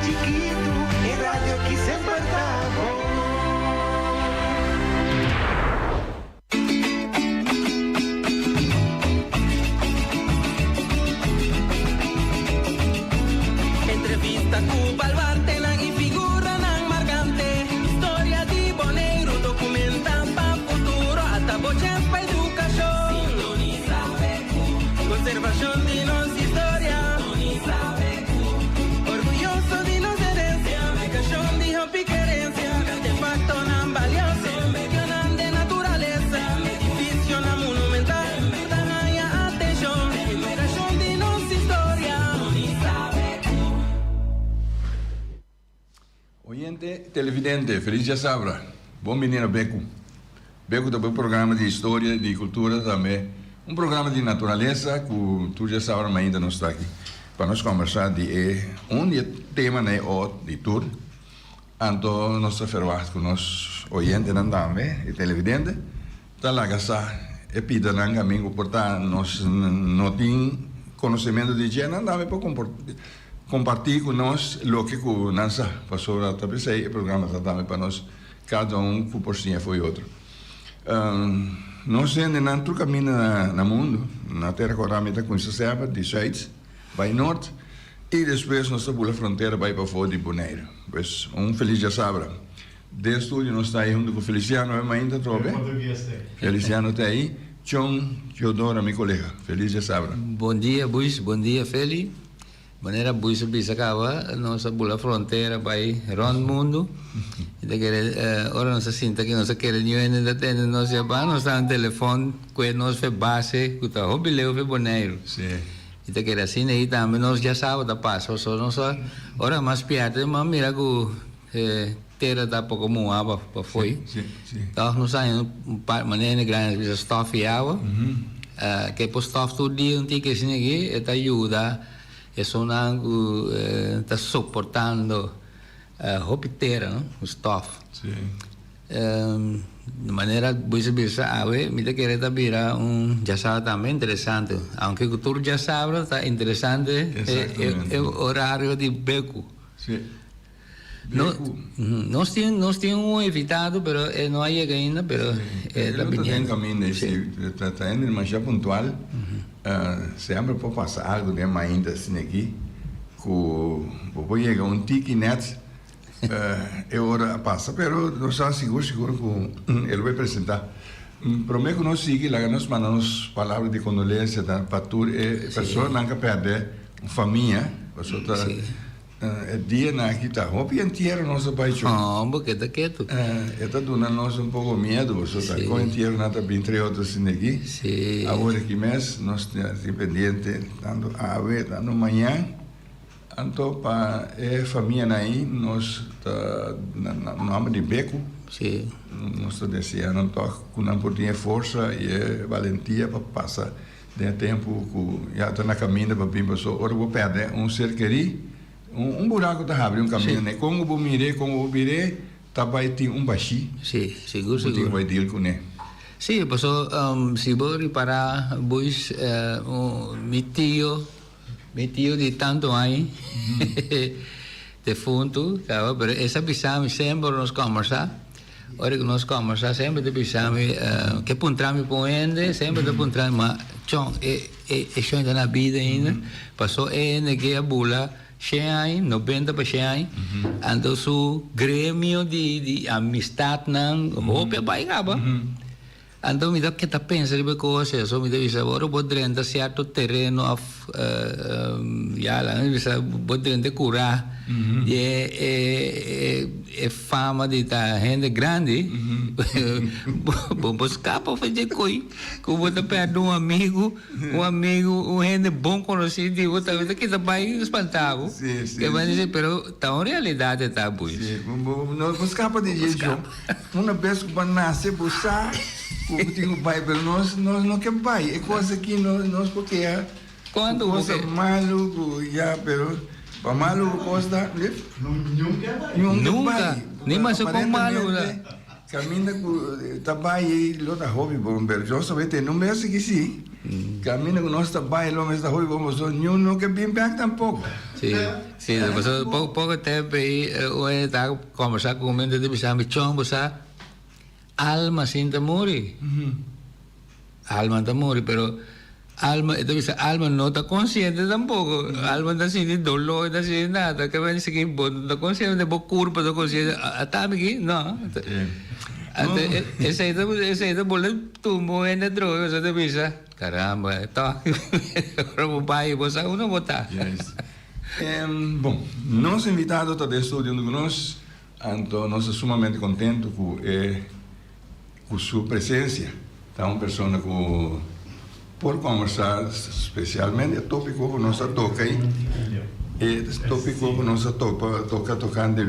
chikitu, e radio ki semper ta bon. Entrevista ku baluartenan i figuranan markante. Historia di Boneiru dokumentá pa futuro. Ata bo chèns pa edukashon. Sintonisa BQ. Konservashon di nos historia. Sintonisa BQ. Orguyoso di nos herensia. Publikashon di hopi kerensia. Artefaktonan balioso. Medionan den naturalesa. Edifisionan monumental. Tur ta haña atenshon. Edukashon di nos historia. Oyente televidente, feliz djasabra. Bon bini na Beku. Beku ta bo programa di historia, di cultura tambe, un programa di naturalesa cu tur djasabra mainta nos ta aki pa nos combersa di e un di e temanan e ot di tur. Anto nos ta verwacht cu nos oyentenan tambe, e televidente, ta laga sa e pidanan caminda cu por ta nos no tin conocemento di dje, nan tambe por comparti cu nos loke cu nan sa, pasobra ta p'esey e programa ta tambe pa nos cada un cu por siña fo'i otro. Nos hendenan tur caminda na mundo, na tera Corá mi ta cuminsa semper di zuid bay noord y despues nos ta bula frontera bay pafó di Boneiru. Pues un feliz djasabra. Den studio nos ta ahí hunto cu Feliciano e mainta atrobe. Feliciano ta ahí. Chon Teodora mi colega. Feliz djasabra. Bon dia Buis, bon dia Feli. Manera Buis a bisa caba, nos a bula frontera bay rond mundo. Y ta kere, ora nos a sinta aki nos a kere niun hende ta tende nos ya ba, nos ta na telefon cue nos fe base cu ta hopi leu fe Boneiru. Y ta kere asina y tambe nos djasabra ta pasa, pasobra nos a ora mas pierde mas mira cu E tera ta poko muhá pa pa fo'i. Tòg nos haña un par manera hende grandi a bisa stòf i awa. Ke por stòf tur dia un tiki asina aki e ta yuda esunnan ku ta soportando hopi tera no ku stòf. Di manera bo bisa bisa awe mi ta kere ta bira un djasabra tambe interesante aunke ku tur djasabra ta interesante e orario di beku. No, nos tin, nos tin un invitado, pero e no a yega ainda, pero e ta biniendo. E no ta den caminda, si ta ta hende demasiado puntual, semper por pasa algo den mainta asina aki, cu bo por yega un tiki net e ora a pasa, pero nos ta sigur sigur cu e lo bay presenta. Prome cu nos sigui, laga nos manda nos palabra di condolencia pa tur e personanan cu a perde un famia, pasobra ta. E dianan aki ta hopi entiero nos a bai chu. Oh, bo keda ketu. E ta duna nos un poko miedu, pasobra ta kon entieronan ta bin trae otro asina aki. Sí. Awor aki mes nos tin pendiente tantu awe tantu mañan. Anto pa e famianan ei nos ta na nomber di Beku. Sí. Nos ta desea nan tòg ku nan por tin e forsa i e balentia pa pasa Den e tempu ku ya ta na kaminda pa bin paso ora bo pèrdè un ser kerí, un buraku ta habri un kaminda n'e. Kon ku bo mir'é, kon ku bo bir'é, ta bai tin un bashí. Sí, sigur, sigur. Bo tin ku bai deal kuné. Sí, paso si bo ripará Buis, mi tio, mi tio di tantu aña defuntu kaba, pero e sa bisa mi semper nos kòmbersá. Ora ku nos kòmbersá semper ta bisa mi, ke puntra mi pa un hende, semper ta puntra mi, ma chon e e shon ta na bida ainda? Pasó e hende ke a bula shen aña, nobenta pa shen aña, anto su gremio di di amistatnan hopi a bai kaba. Anto mi ta keda pensa riba e kos ei, so mi ta bisa ora bo drenta sierto tereno of ya laga mi bisa bo drenta e kurá di e e fama di ta hende grandi bo por skapa for dje koi ku bo ta pèrdè un amigu un amigu un hende bon konosí di bo ta kita bai spantá bo pero ta un realidat e ta pues. No por skapa di dje djo. Una bes ku bo a nase bo sa ku bo tin ku bai pero nos nos no ke bai e kos aki nos nos por kea ku cosa malu ku ya pero pa malu ku kos ta Nunka bai. Ni mas kon malu. Caminda cu ta bay ey lo ta hopi bon, pero yo sabe te no mes aki si. Caminda cu nos ta bay lo mes ta hopi bon, pasobra niun no ke bin bek tampoco. Si, si, pasobra poco poco tempo ey un hende ta combersa cu mi, ta bisa mi, Chon, bo sa alma sin ta muri. Alma ta muri, pero alma, e ta bisa alma no ta konsiente tampoko. Alma ta sinti doló, e ta sinti nada. Ke men si bo no ta konsiente, bo kurpa ta konsiente. Ata mi aki? No. Anto esei ta esei ta bole tumba un hende atrobe, pasobra ta bisa, caramba, tòg ora bo bai bo sa unda bo ta. Juist. Bon, nos invitado ta den studio hunto ku nos, anto nos ta sumamente kontento ku e. Cu su presencia ta un persona cu por conversa specialmente e topico cu nos a toca ey, e topico cu nos a topa toca tocante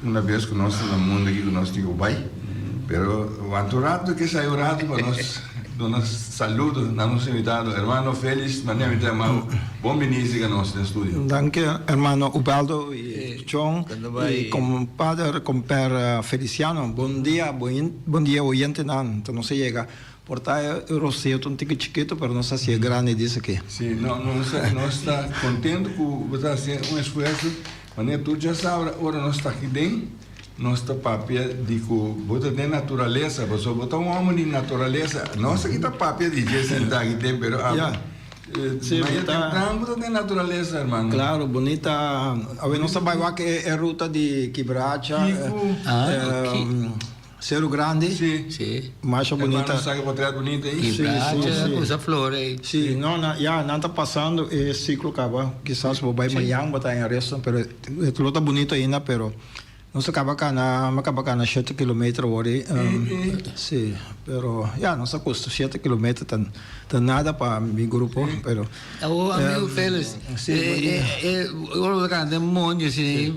una bes cu nos ta na mundo aki cu nos tin cu bay, pero wanta un rato ke sai un rato pa nos duna saludo na nos invitado hermano Felix manera mi ta yama bo bon bini siga nos den studio. Danki hermano Ubaldo y John y compadre comper Feliciano bon dia bon dia oyentenan ta nos a yega por ta e roseo ta un tiki chikito pero nos a haci'e grandi dice aki. Si no nos nos ta contento cu bo ta haci un esfuerzo manera tur djasabra ora nos ta aki den nos ta papia di cu bo ta den naturalesa pasobra bo ta un homber di naturalesa nos aki ta papia di dje sinta aki den pero abo Sí, Maya ta. tempran bo ta den naturalesa, hermano. Claro, bunita. Awe nos ta bai wak e ruta di Kibracha. Kico? Ah, ok. Cerro Grande. Sí. Sí. Masha bunita. Hermano saca potret bunita ei. Sí, sí, Kibracha sí. usa flor ei. Sí, no, na, ya, nan ta pasando e ciclo caba. Kisas bo bai mañan bo ta en resto, pero e lo ta bunito ainda, pero Nos a kaba kana, mi a kaba kana shete kilometer awor ei. Sí, pero ya, nos a kusta shete kilometer ta ta nada pa mi grupo, pero. Awor amigo Felix, Sí, buen dia. ora bo ta kana den mondi asina,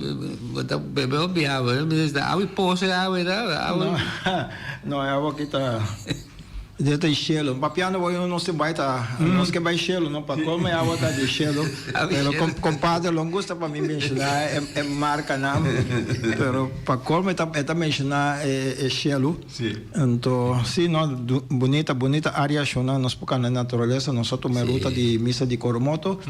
bo ta bebe hopi awa, mi ta awa i poso e awa ei ta, awa. No, no, e awa aki ta. Dje ta e shelu. Papiando bo nos tin bai ta nos ke bai shelu no pa colmo e awa ta di shelu pero compadre lo gusta pa mi menciona e marcanan pero pa colmo e ta menciona e shelu anto si no bunita bunita area shona nos por cana naturalesa nos a tuma e ruta di misa di Coromoto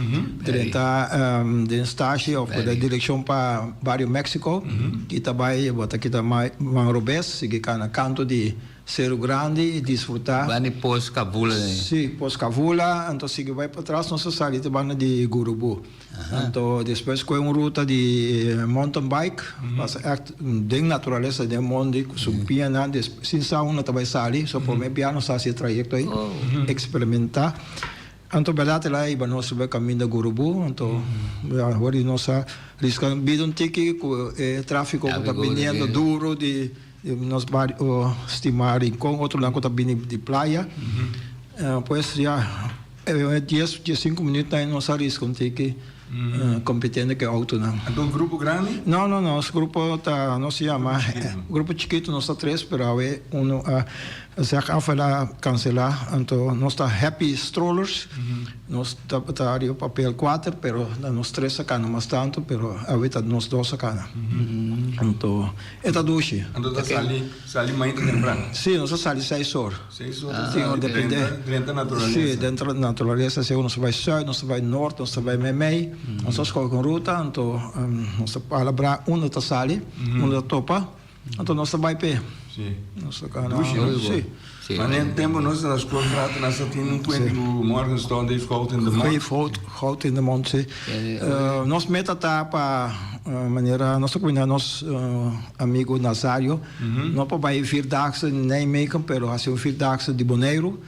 drenta den stashi of den direccion pa bario Mexico kita bai bo ta kita man robes sigui cana canto di Seru Grandi i disfrutá. Banda di Pos Kavula den. Sí, Pos Kavula, anto sigui bai patras nos a sali te banda di Gurubu. Anto despues kohe un ruta di mountain bike, pasa ègt den naturalesa, den mondi ku su pianan, sin sa unda ta bai sali, so promé bia nos a hasi e trayekto ei, eksperimentá. Anto bèrdat el a hiba nos riba e kaminda Gurubu, anto awor di nos a riska bida un tiki ku e tráfiko ku ta biniendo duru di nos bario stimá Rincon, otronan ku ta bini di playa. Pues ya e dies, diesinku minütnan nos a riska un tiki kompitiendo ku e outonan. Anto un grupo grandi? No, no, nos grupo ta, nos yama grupo chikitu, nos ta tres, pero awe unu a Zeg af el a cancela, anto nos ta Happy Strollers, nos tabata ariba papel cuater, pero na nos tres a cana mas tanto, pero awe ta nos dos a cana. Anto e ta dushi. Anto ta sali sali mainta tempran? Si, nos a sali seis or. Seis or ta Si, sali depende. Drenta naturalesa. Si, dentro naturalesa, segun nos ta bai zuid, nos ta bai noord, nos ta bai meimei, nos ta scoge un ruta, anto nos ta palabrá unda ta sali, unda ta topa. Anto nos ta bai p'e. Sí. Nos ta kana. Dushi, no? Sí. Sí. Maar den tempo nos na school praten, nos ta tin un cuento cu Morgenstond heeft goud in de mond. Heeft goud, goud in de mond, sí. Nos meta ta pa manera nos ta cuminda nos amigo Nazario, no pa bai vierdaagse in Nijmegen, pero haci un vierdaagse di Boneiru.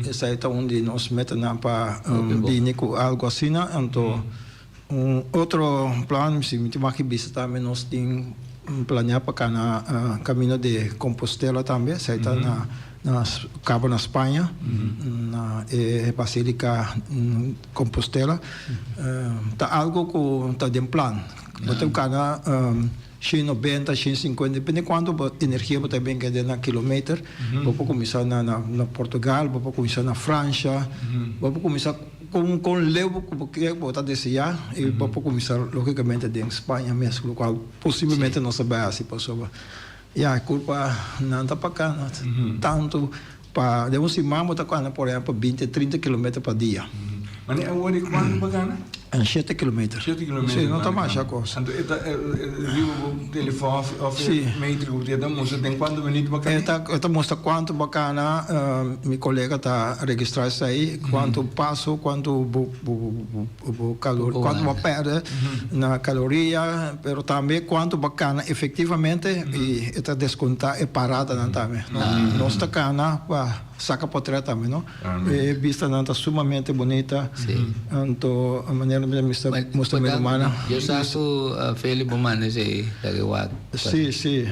Esai ta un di nos metanan pa bini cu algo asina. Anto Un otro plan, si mi tin wak bisa tambe nos tin planea pa cana Camino de Compostela tambe, esai ta na na caba na Spaña, na e Basilica Compostela. Ta algo cu ta den plan. Bo tin cana shen nobenta, shen cincuenta, depende cuanto bo energia bo ta ben kende na kilometer. Bo por cuminsa na na Portugal, bo por cuminsa na Francia, bo por cuminsa. Kon kon leu ku bo ke bo ta deseá i bo por kuminsá lógikamente den Spaña mes, lokual posiblemente nos ta bai hasi pasobra. Ya e kurpa nan ta pa kana tantu pa den un siman bo ta kana por ehempel binti trinta kilometer pa dia. Mane awor di kuantu pa kana? Shete kilometer. Shete kilometer. Si, no ta masha kos. Anto e ta riba bo telefòn òf e meter ku bo tin e ta mustra den kuantu minuto bo kana? E ta mustra kuantu bo kana, mi kolega ta registrá esei, kuantu paso, kuantu bo bo kalor, kuantu bo a pèrdè na kaloria, pero tambe kuantu bo a kana efektivamente i e ta deskontá e paradanan tambe. Nos ta kana pa saka potrèt tambe, no? E bistanan ta sumamente bunita. Anto manera mi ta mustra mi rumannan. Yo sa ku Feli bo manda esei ta ke wak. Si, si.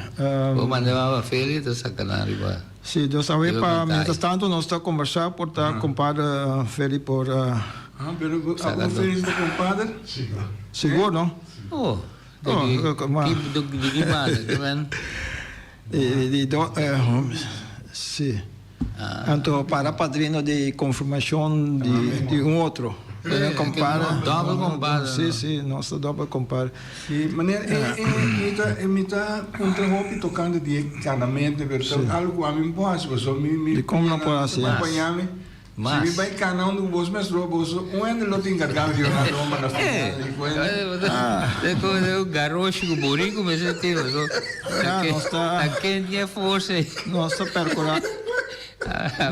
Bo manda pa Feli ta saka nan riba. Si, Dios a wei pa mientras tanto nos ta conversa por ta compadre Feli por. Ah, pero abo Feli ta compadre? Sigur no? Oh, di ki banda ki men? Di do, si. Anto para padrino di confirmacion di un otro. Compadre. Double compadre. Si, si, nos ta double compadre. Si, meneer, e, e, mi ta, e, mi ta puntra hopi tocante di e canamento, pero ta algo cu ami no por haci, pasobra mi, mi Di con no por haci? Acompaña mi. Mas. Si mi bay cana unda cu bos mes roba, boso un hende lo tin carga mi di una loma na final di cuenta. E con e un garoshi cu burico mester tin, pasobra Ja, nos ta. Ta ken tin e forsa ei. Nos ta percura.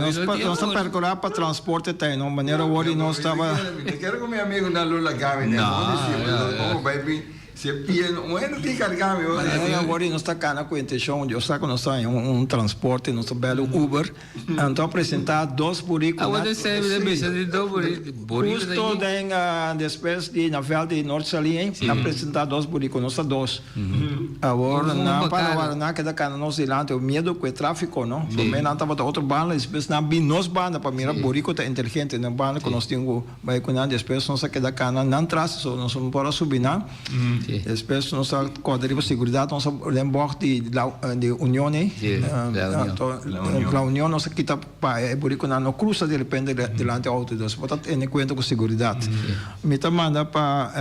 Nos pa nos ta percura pa transporte ta no manera awor di nos taba. Mi ta kere cu mi amigo nan lo laga mi den modo si mi como bay bin si e pia un hende tin carga mi. Manera awor di nos ta cana cu intencion Dios sa cu nos ta haña un transporte nos ta bel un Uber anto a presenta dos burico na justo den despues di na veld di Noord Salie a presenta dos burico nos ta dos. Awor nan para wara nan keda kana nos dilanti o miedo ku e trafiko no. Prome nan tabata otro banda despues nan bin nos banda pa mira burico ta inteligente nan banda ku nos tin ku bai ku nan despues nos a keda kana nan tras so nos no por a subi nan despues nos a kòrda riba seguridat nos a den bògt di di Union ei La Union nos a kita pa e buriconan no krusa direpente dilanti outo dus bo ta tene kuenta ku seguridat mi ta manda pa.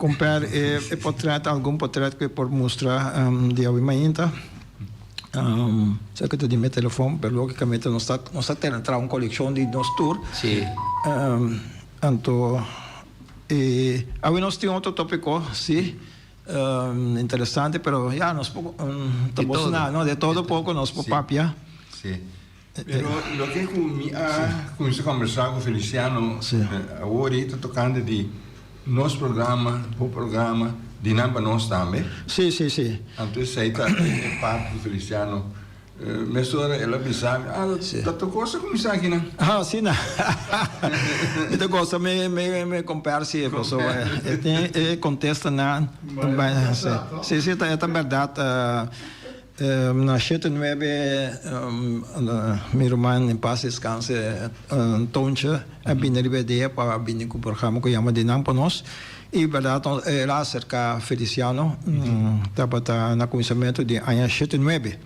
Compare e potret, algun potret cu e por mustra di awe mainta. Sa cu ta di mi telefon, pero logicamente nos ta nos ta tene traha un coleccion di nos tur. Sí. Anto e awe nos tin otro topico, sí, interesante, pero ya nos por ta De todo. no, de todo poco nos por papia. Sí. Pero loke ku mi a kuminsá kombersá ku Feliciano awor ei ta tokante di nos programa, bo programa, di nan pa nos tambe. Sí, sí, sí. Anto esei ta e parti ku Feliciano mesora el a bisa mi, ah, ta tur kos a kuminsá akinan. Ah, asina. Mi ta gosta mi mi komper si pasobra e tin e kontestanan. Sí, sí, ta bèrdat. Na shete nuebe mi ruman en pas descanse Tontje a bini riba e dia pa bini ku programa ku yama Di Nan Pa Nos i bèrdat el a aserka Feliciano tabata na kuminsamentu di aña shete nuebe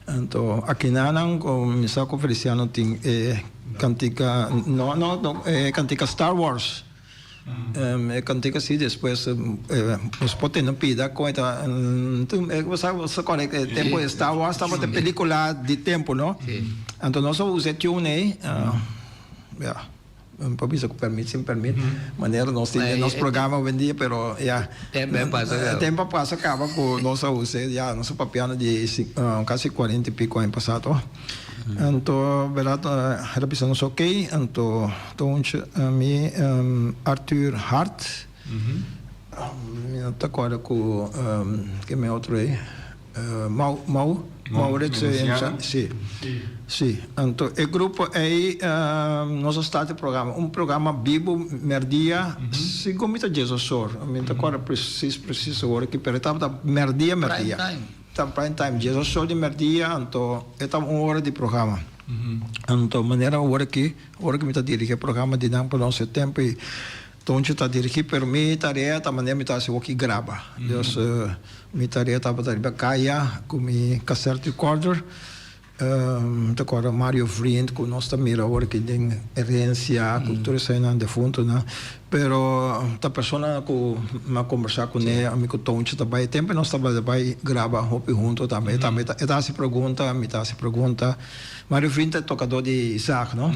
anto akinanan ku mi sa ku Feliciano tin e kantika no no e kantika Star Wars. E kantika si despues nos por tene un pida kon e ta bo sa bo sa kòrda e tempu e Star Wars tabata e pelikula di tempu no anto nos a usa e tune ei ya mi por bisa ku pèrmit sin pèrmit manera nos tin den nos programa awendia pero ya tempu a pasa kaba ku nos a usa ya nos a papiando di kasi kuarenta i piko aña pasa to. Anto berdad el a bisa nos ok, anto Toontje mi Arthur Hart, mi no ta acorda cu ken e otro ey, Mau, Mau, Maurits, si, si, anto e grupo ey nos a start e programa, un programa bibo merdia, segun mi ta diesosor, mi no ta acorda precies precies awor aki, pero e tabata merdia merdia. Ta prime time, diesdos or di merdia, anto e ta un ora di programa. Anto manera ora aki, ora ku mi ta dirigi e programa di nan pa nos e tempu ei Toncho ta dirigi, pero mi tarea ta manera mi ta hasi hoki graba. Dus mi tarea tabata riba kaya ku mi cassette recorder. Mi ta kòrda Mario Vriend ku nos ta mira awor aki den herensia ku tur eseinan defuntonan. Pero ta personanan ku mi a kombersá kuné, ami ku Toonchi ta bai. Tempu nos tabata bai graba hopi hunto tambe. E tambe ta e ta hasi pregunta, mi ta hasi pregunta. Mario Vriend ta e tokadó di zag, no?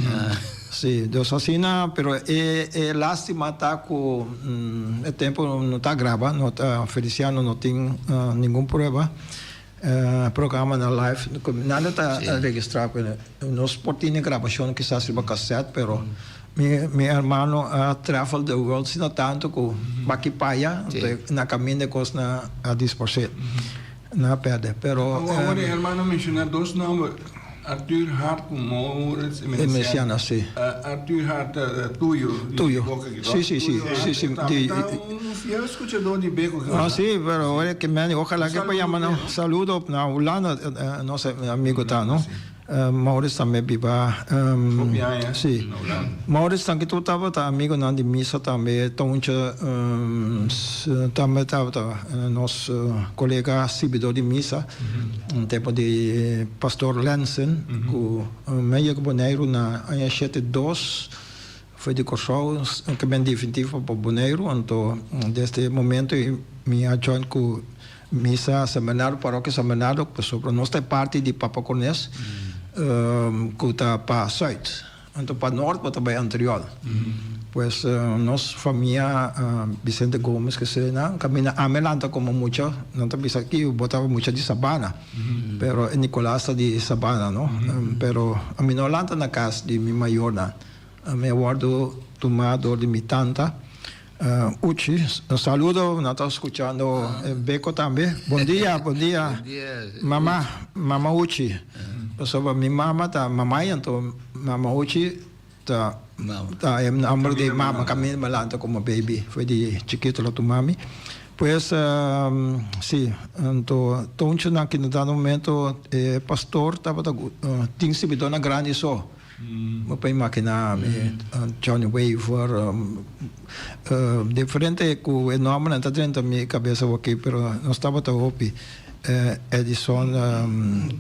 Sí, dus asina, pero e e lástima ta ku e tempu no ta graba, no ta Feliciano no tin ningun prueba. Programa na live nada ta registra cu nos por tene grabacion kisas riba cassette pero mi mi hermano a travel the world asina tanto cu baki paya na caminda e cosnan a disparce nan a perde pero. Awor e hermano a menciona dos nomber Arthur Hart cu Maurits Emerenciana si. Arthur Hart ta tuyo di Tuyo Boca Grande. Si si si si si di. Ta un fiel escuchador di Beko Grande. Ah si pero ora ke meni ojalá ke por yama nan saludo na Hulanda nos amigo ta no Maurits tambe biba Hopi aña si na Hulanda. Maurits tanke tur tabata amigonan di misa tambe Tontje tambe tabata nos colega sibidor di misa un tempo di Pastor Lensen ku mi a yega Boneiru na aña shete dos for di Kòrsou ke ben definitivo pa Boneiru anto desde e momento ei mi a join ku misa San Bernardo parokia San Bernardo pasobra nos ta e parti di Papa Cornes ku ta pa sùit. Anto pa nort bo ta bai Antriol. Pues nos famia Vicente Gomez ke se nan kaminda ami lanta komo mucha nan ta bisa aki bo tabata mucha di Sabana pero e Nicolas ta di Sabana no pero ami no lanta na kas di mi mayornan ami a wordo tuma dor di mi tanta Uchi saludo nan ta skuchando Beko tambe bon dia bon dia mama mama Uchi pasobra mi mama ta mamai anto mama Uchi ta ta e nomber di mama kaminda mi a lanta komo baby for di chikito lo tuma mi pues si anto tonchonan ki na dado momento e pastor tabata tin sibidornan grandi so. Bo por imaginá mi Johnny Weaver, diferente ku e nòmbernan ta drenta mi kabesa awor-aki, pero nos tabata hopi, Edison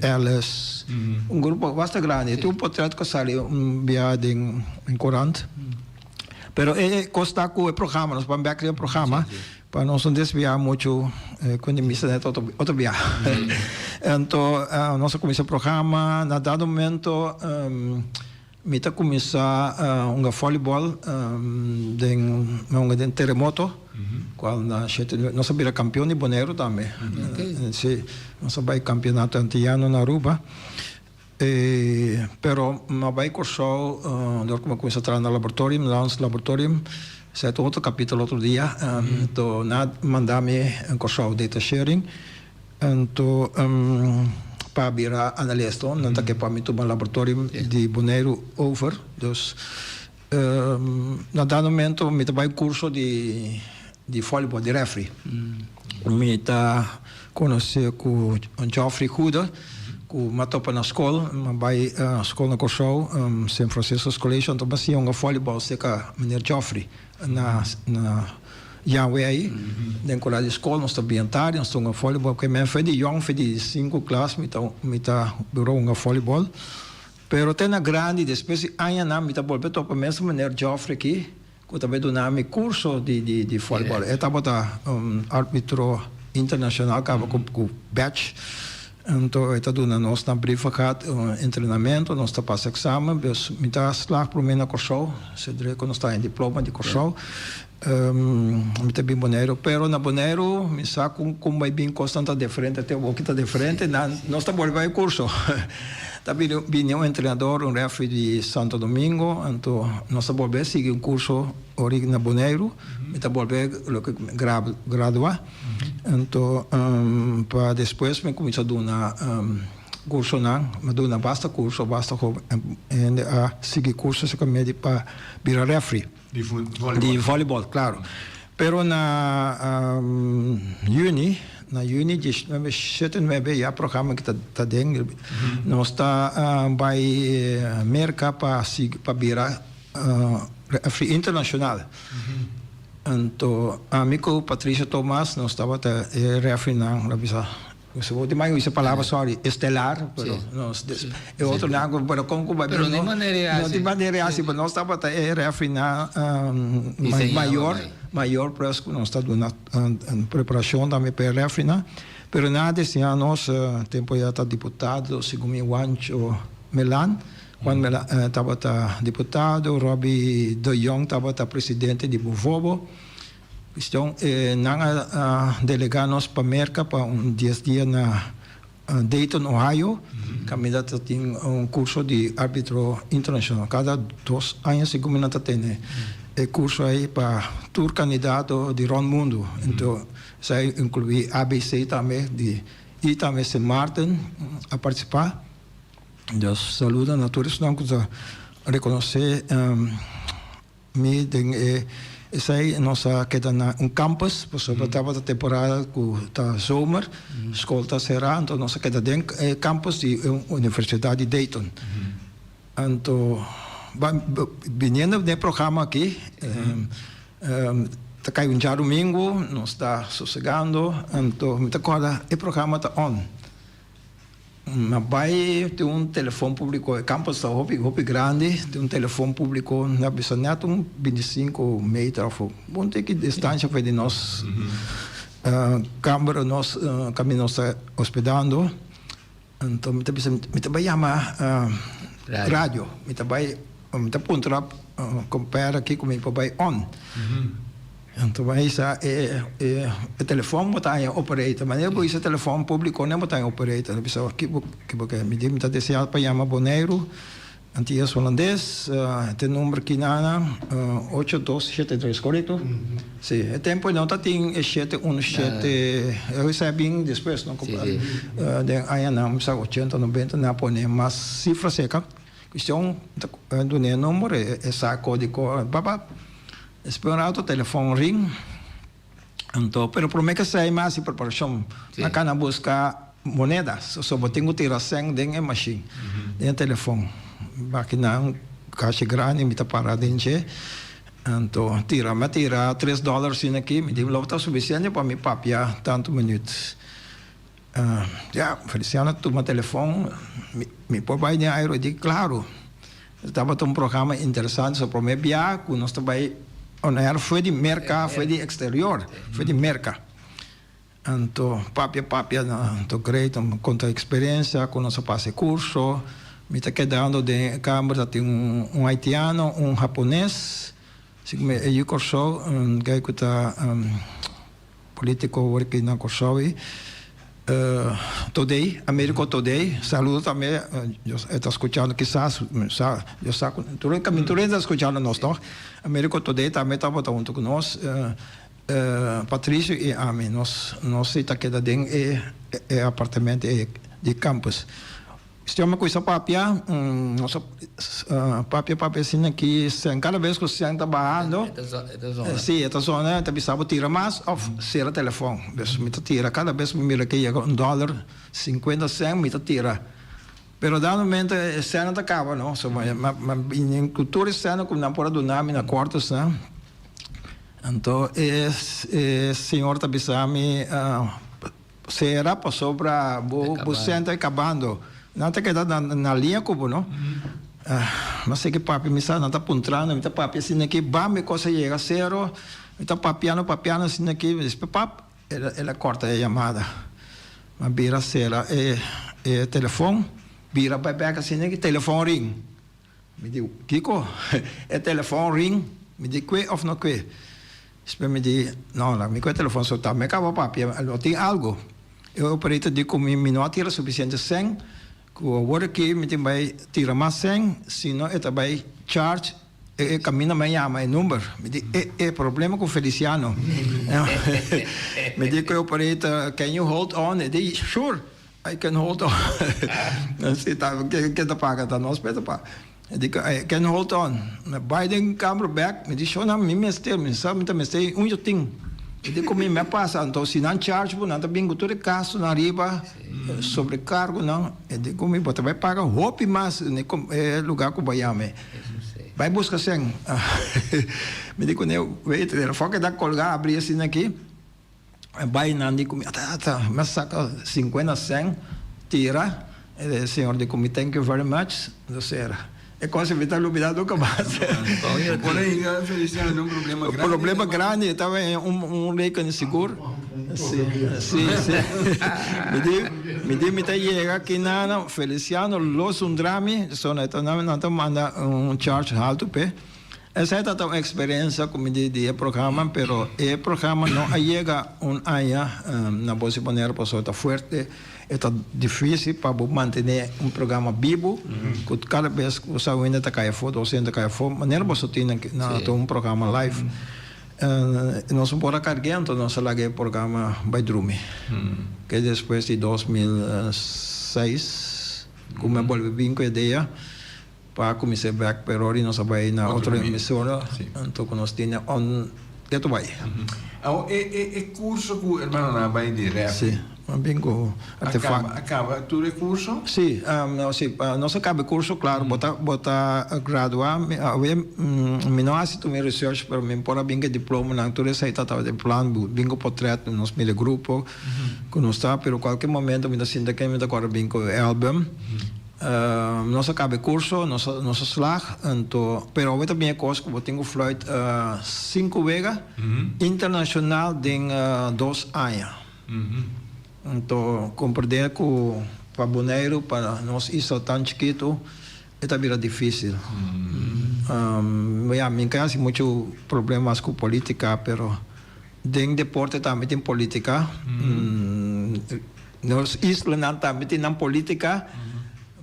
Ellis, un grupo basta grandi. Tin un portret ku a sali un bia den korant. Pero e kos ta ku e programa, nos ban bèk riba e programa pa nos no desviá muchu ku di misa net otro bia. Anto nos a kuminsá e programa, na dado momento mi ta kuminsá hunga vòlibòl den mi a hunga den Teremoto kual na shete nos a bira kampion di Boneiru tambe. Si, nos a bai kampionato antiano na Aruba. Pero mi a bai Kòrsou dor ku mi a kuminsá traha na laboratorium, Lans Laboratorium, esei ta otro kapítulo otro dia. Anto nan a manda mi Kòrsou detachering, anto pa bira analista, nan ta ke pa mi tuma laboratorium di Boneiru over. Dus na dado momento mi ta bai kurso di di volleyball, di referee. Mi ta konosé ku Geoffrey Goede, ku mi a topa na skol. Mi a bai skol na Kòrsou, Sint Franciscus College, anto mi a siña hunga volleyball serka meneer Geoffrey na na Janwe ei. Den kura di skol nos ta bien tardi, nos ta hunga volleyball. Paske mi for di yòn, for di sinku klas mi ta mi ta dura hunga volleyball. Pero te na grandi, despues di añanan mi ta bolbe topa mes meneer Geoffrey aki. Ku ta bai duna mi kurso di di volleyball. E tabata un arbitro internashonal kaba ku ku badge. Anto e ta duna nos na Brievengat un entrenamentu, nos ta pasa eksamen. Dus mi ta slag promé na Kòrsou, sedre ku nos ta haña diploma di Kòrsou. Mi ta bin Boneiru, pero na Boneiru mi sa ku kon bai bin kosnan ta diferente, te awoki ta diferente. Nan nos ta bolbe bai kurso. Ta bini un entrenador, un referee di Santo Domingo, anto nos ta bolbe sigui un curso ori na Boneiru, mi ta bolbe loke gradua, anto pa despues mi cuminsa duna cursonan, mi a duna basta curso, basta hende a sigui curso esaki medi pa bira referee. Di volleyball. Di volleyball, claro. Pero na juni, na juni diesnuebe, shete nuebe ya programa ki ta den, nos ta bai Merca pa sigui, pa bira referee internacional. Anto ami cu Patricia Thomas nos tabata e refereenan, lo bisa. Bo tin mai usa palabra sorry, estelar, pero nos e otro nan ku pero kon ku bai Pero no tin manera e hasi. No tin manera e hasi, pero nos tabata e referee-nan mayor, mayor pues ku nos ta duna preparashon tambe pa e referee-nan. Pero nan a destiná nos, tempu ya ta diputado segun mi Juancho Melan, Juan Melan tabata diputado, Robby de Jong tabata presidente di Bovobo. Cuestion, nan a delega nos pa Merca pa un dies dia na Dayton, Ohio, caminda ta tin un curso di arbitro internacional. Cada dos aña segun mi nan ta tene e curso ey pa tur candidato di rond mundo. Ento esey inclui ABC tambe di y tambe Sint Maarten a participa. Dios saluda na tur esnan cu ta reconoce. Mi den e esei nos a keda na un campus pasobra tabata temporada cu ta zomer, scol ta cera, anto nos a keda den e campus di e Universidad di Dayton. Anto biniendo den e programa aki ta cay un djadumingu, nos ta sosegando, anto mi ta corda e programa ta on. Na bai tin un telefon publico, e campus ta hopi hopi grandi, tin un telefon publico na bisa net un bintisinco meter of un tiki distancia for di nos camber, nos caminda nos ta hospedando. Anto mi ta bisa mi ta bai yama radio, mi ta bai mi ta puntra compare aki cu mi por bai on. Anto bo a hisa e e telefon bo ta haña operator. Manera bo hisa telefon publico ne bo ta haña operator. A bisa ki bo ki bo ke. Mi di mi ta desea pa yama Boneiru, Antillas Holandes, te number kinana ocho dos shete tres, korekto? Si, e tempo no ta tin e shete uno shete, esei a bin despues no? Den añanan mi sa ochenta, nobenta nan a pone mas sifra seka. Cuestion ta duna e number e sa codico papa. Despues un rato telefon ring, anto pero prome ke esei mi hasi preparashon, mi a kana buska moneda, so bo tin ku tira sèn den e mashin, den e telefon. Baki nan kashi grandi mi ta para den dje, anto tira, mi a tira tres dòler asina aki, mi di lo ta sufisiente pa mi papia tantu minüt. Ya, Feliciano tuma telefon, mi por bai den aire? Di klaro. Tabata un programa interesante, so prome bia ku nos ta bai on air fue di Merka, fue di exterior, fue di Merka. Anto papia papia, anto great, konta eksperensia ku nos a pasa e kurso. Mi ta kedando den e kamber, ta tin un haitiano, un hapones, si ku mi e yu Kòrsou, un guy ku ta. Politico awor aki na Kòrsou ei. Todei, Americo Todei, saludo tambe, e ta skuchando kisas, mi sa, yo sa ku tur e kaminda tur hende ta skuchando nos tòg. Americo Todei tambe tabata huntu ku nos, Patricio i ami, nos nos si ta keda den e e apartamento ei di campus. Stiombe a kuminsá papia, nos a papia papia asina ki sèn, kada bes ku sèn ta bahando, si e ta zona, e ta bisa bo tira mas òf sera telefòn. Bes mi ta tira, kada bes mi mira ke yega un dòler sinkuenta sèn mi ta tira. Pero dado momento e sènnan ta kaba no, so mi bini ku tur e sènnan ku nan por a duna mi na kòrtesnan, anto e señor ta bisa mi. Sera pasobra bo bo senta e kabando. Nan ta keda na na liña ku bo no. No sé ki papia mi sa, nan ta puntrando, mi ta papia asina aki, bam e kos a yega sero, mi ta papiando papiando asina aki, despues pap el el a kòrta e yamada. Mi a bira sera e e telefon, bira bai bèk asina aki, telefon ring. Mi di, Kiko? E telefon ring. Mi di, Kue of no kue? Despues mi di, No, laga mi kue e telefon so ta. Mi a kaba papia, lo tin algu. E operator di ku mi, mi no a tira sufisiente sèn, ku awor aki mi tin bai tira mas sèn, sino e ta bai charge e kaminda mi a yama e number. Mi di, E, e problema ku Feliciano. Mi di ku e operator, Can you hold on? E di, Sure. I can hold on. Si ta ken ta paga ta nos pe ta paga. E di I can hold on. Mi bai den kamber bek, mi di shona mi mester, mi sa mi ta mester un yo tin. E di ku mi mi a pasa, anto si nan charge bo nan ta bin ku tur e gastunan riba, sobrekargonan. E di ku mi bo ta bai paga hopi mas na e lugar ku bo a yama. Bai buska sèn. Mi di kuné, wait, telefòn keda kolgá abri asina aki. A bai nan di ku mi, ata ata, mi a saka sinkuenta sèn, tira, e señor di ku mi thank you very much, nos sera. E kos mi ta lubida nunka mas. Por ainda Feliciano tin un problema grandi. Problema grandi, e tabata un un rekening sigur. Si, si, si. Mi di, mi di mi ta yega kinana, Feliciano lo zundra mi, so nan ta nan ta manda un charge haltu p'e. Esei ta un eksperensia ku mi di di e programa, pero e programa no a yega un aña na bo si manera pasobra ta fuerte, e ta difísil pa bo mantené un programa bibu ku kada bes ku sa un hende ta kai afó, dos hende ta kai afó, manera boso tin na ta un programa live. Nos no por a karg'é anto nos a laga e programa bai drumi. Ke despues di 2006 ku mi a bolbe bin ku e idea. Pa kumins'é bèk pero ora nos a bai na otro emisora anto ku nos tene on ketu bai. Awor e e e kurso ku hermanonan a bai di ref. Si, a bin ku artefakto. A kaba tur e kurso? Si, no si, nos a kaba e kurso klaro bo ta bo ta gradua awe mi no hasi tur mi research pero mi por a bin ku e diplomanan tur esei ta tabata e plan bin ku potret nos mira e grupo ku nos ta pero kualke momento mi ta sinta ke mi ta kòrda bin ku e album. Nos a caba e curso, nos a nos a slag, anto pero awe ta bin e cos cu bo tin cu fluit cinco wega internacional den dos aña. Anto comprende cu pa Boneiru, pa nos isla tan chikito, e ta bira dificil. Ya, mi ka haci mucho problemas cu politica, pero den deporte tambe tin politica. Nos islanan tambe tin nan politica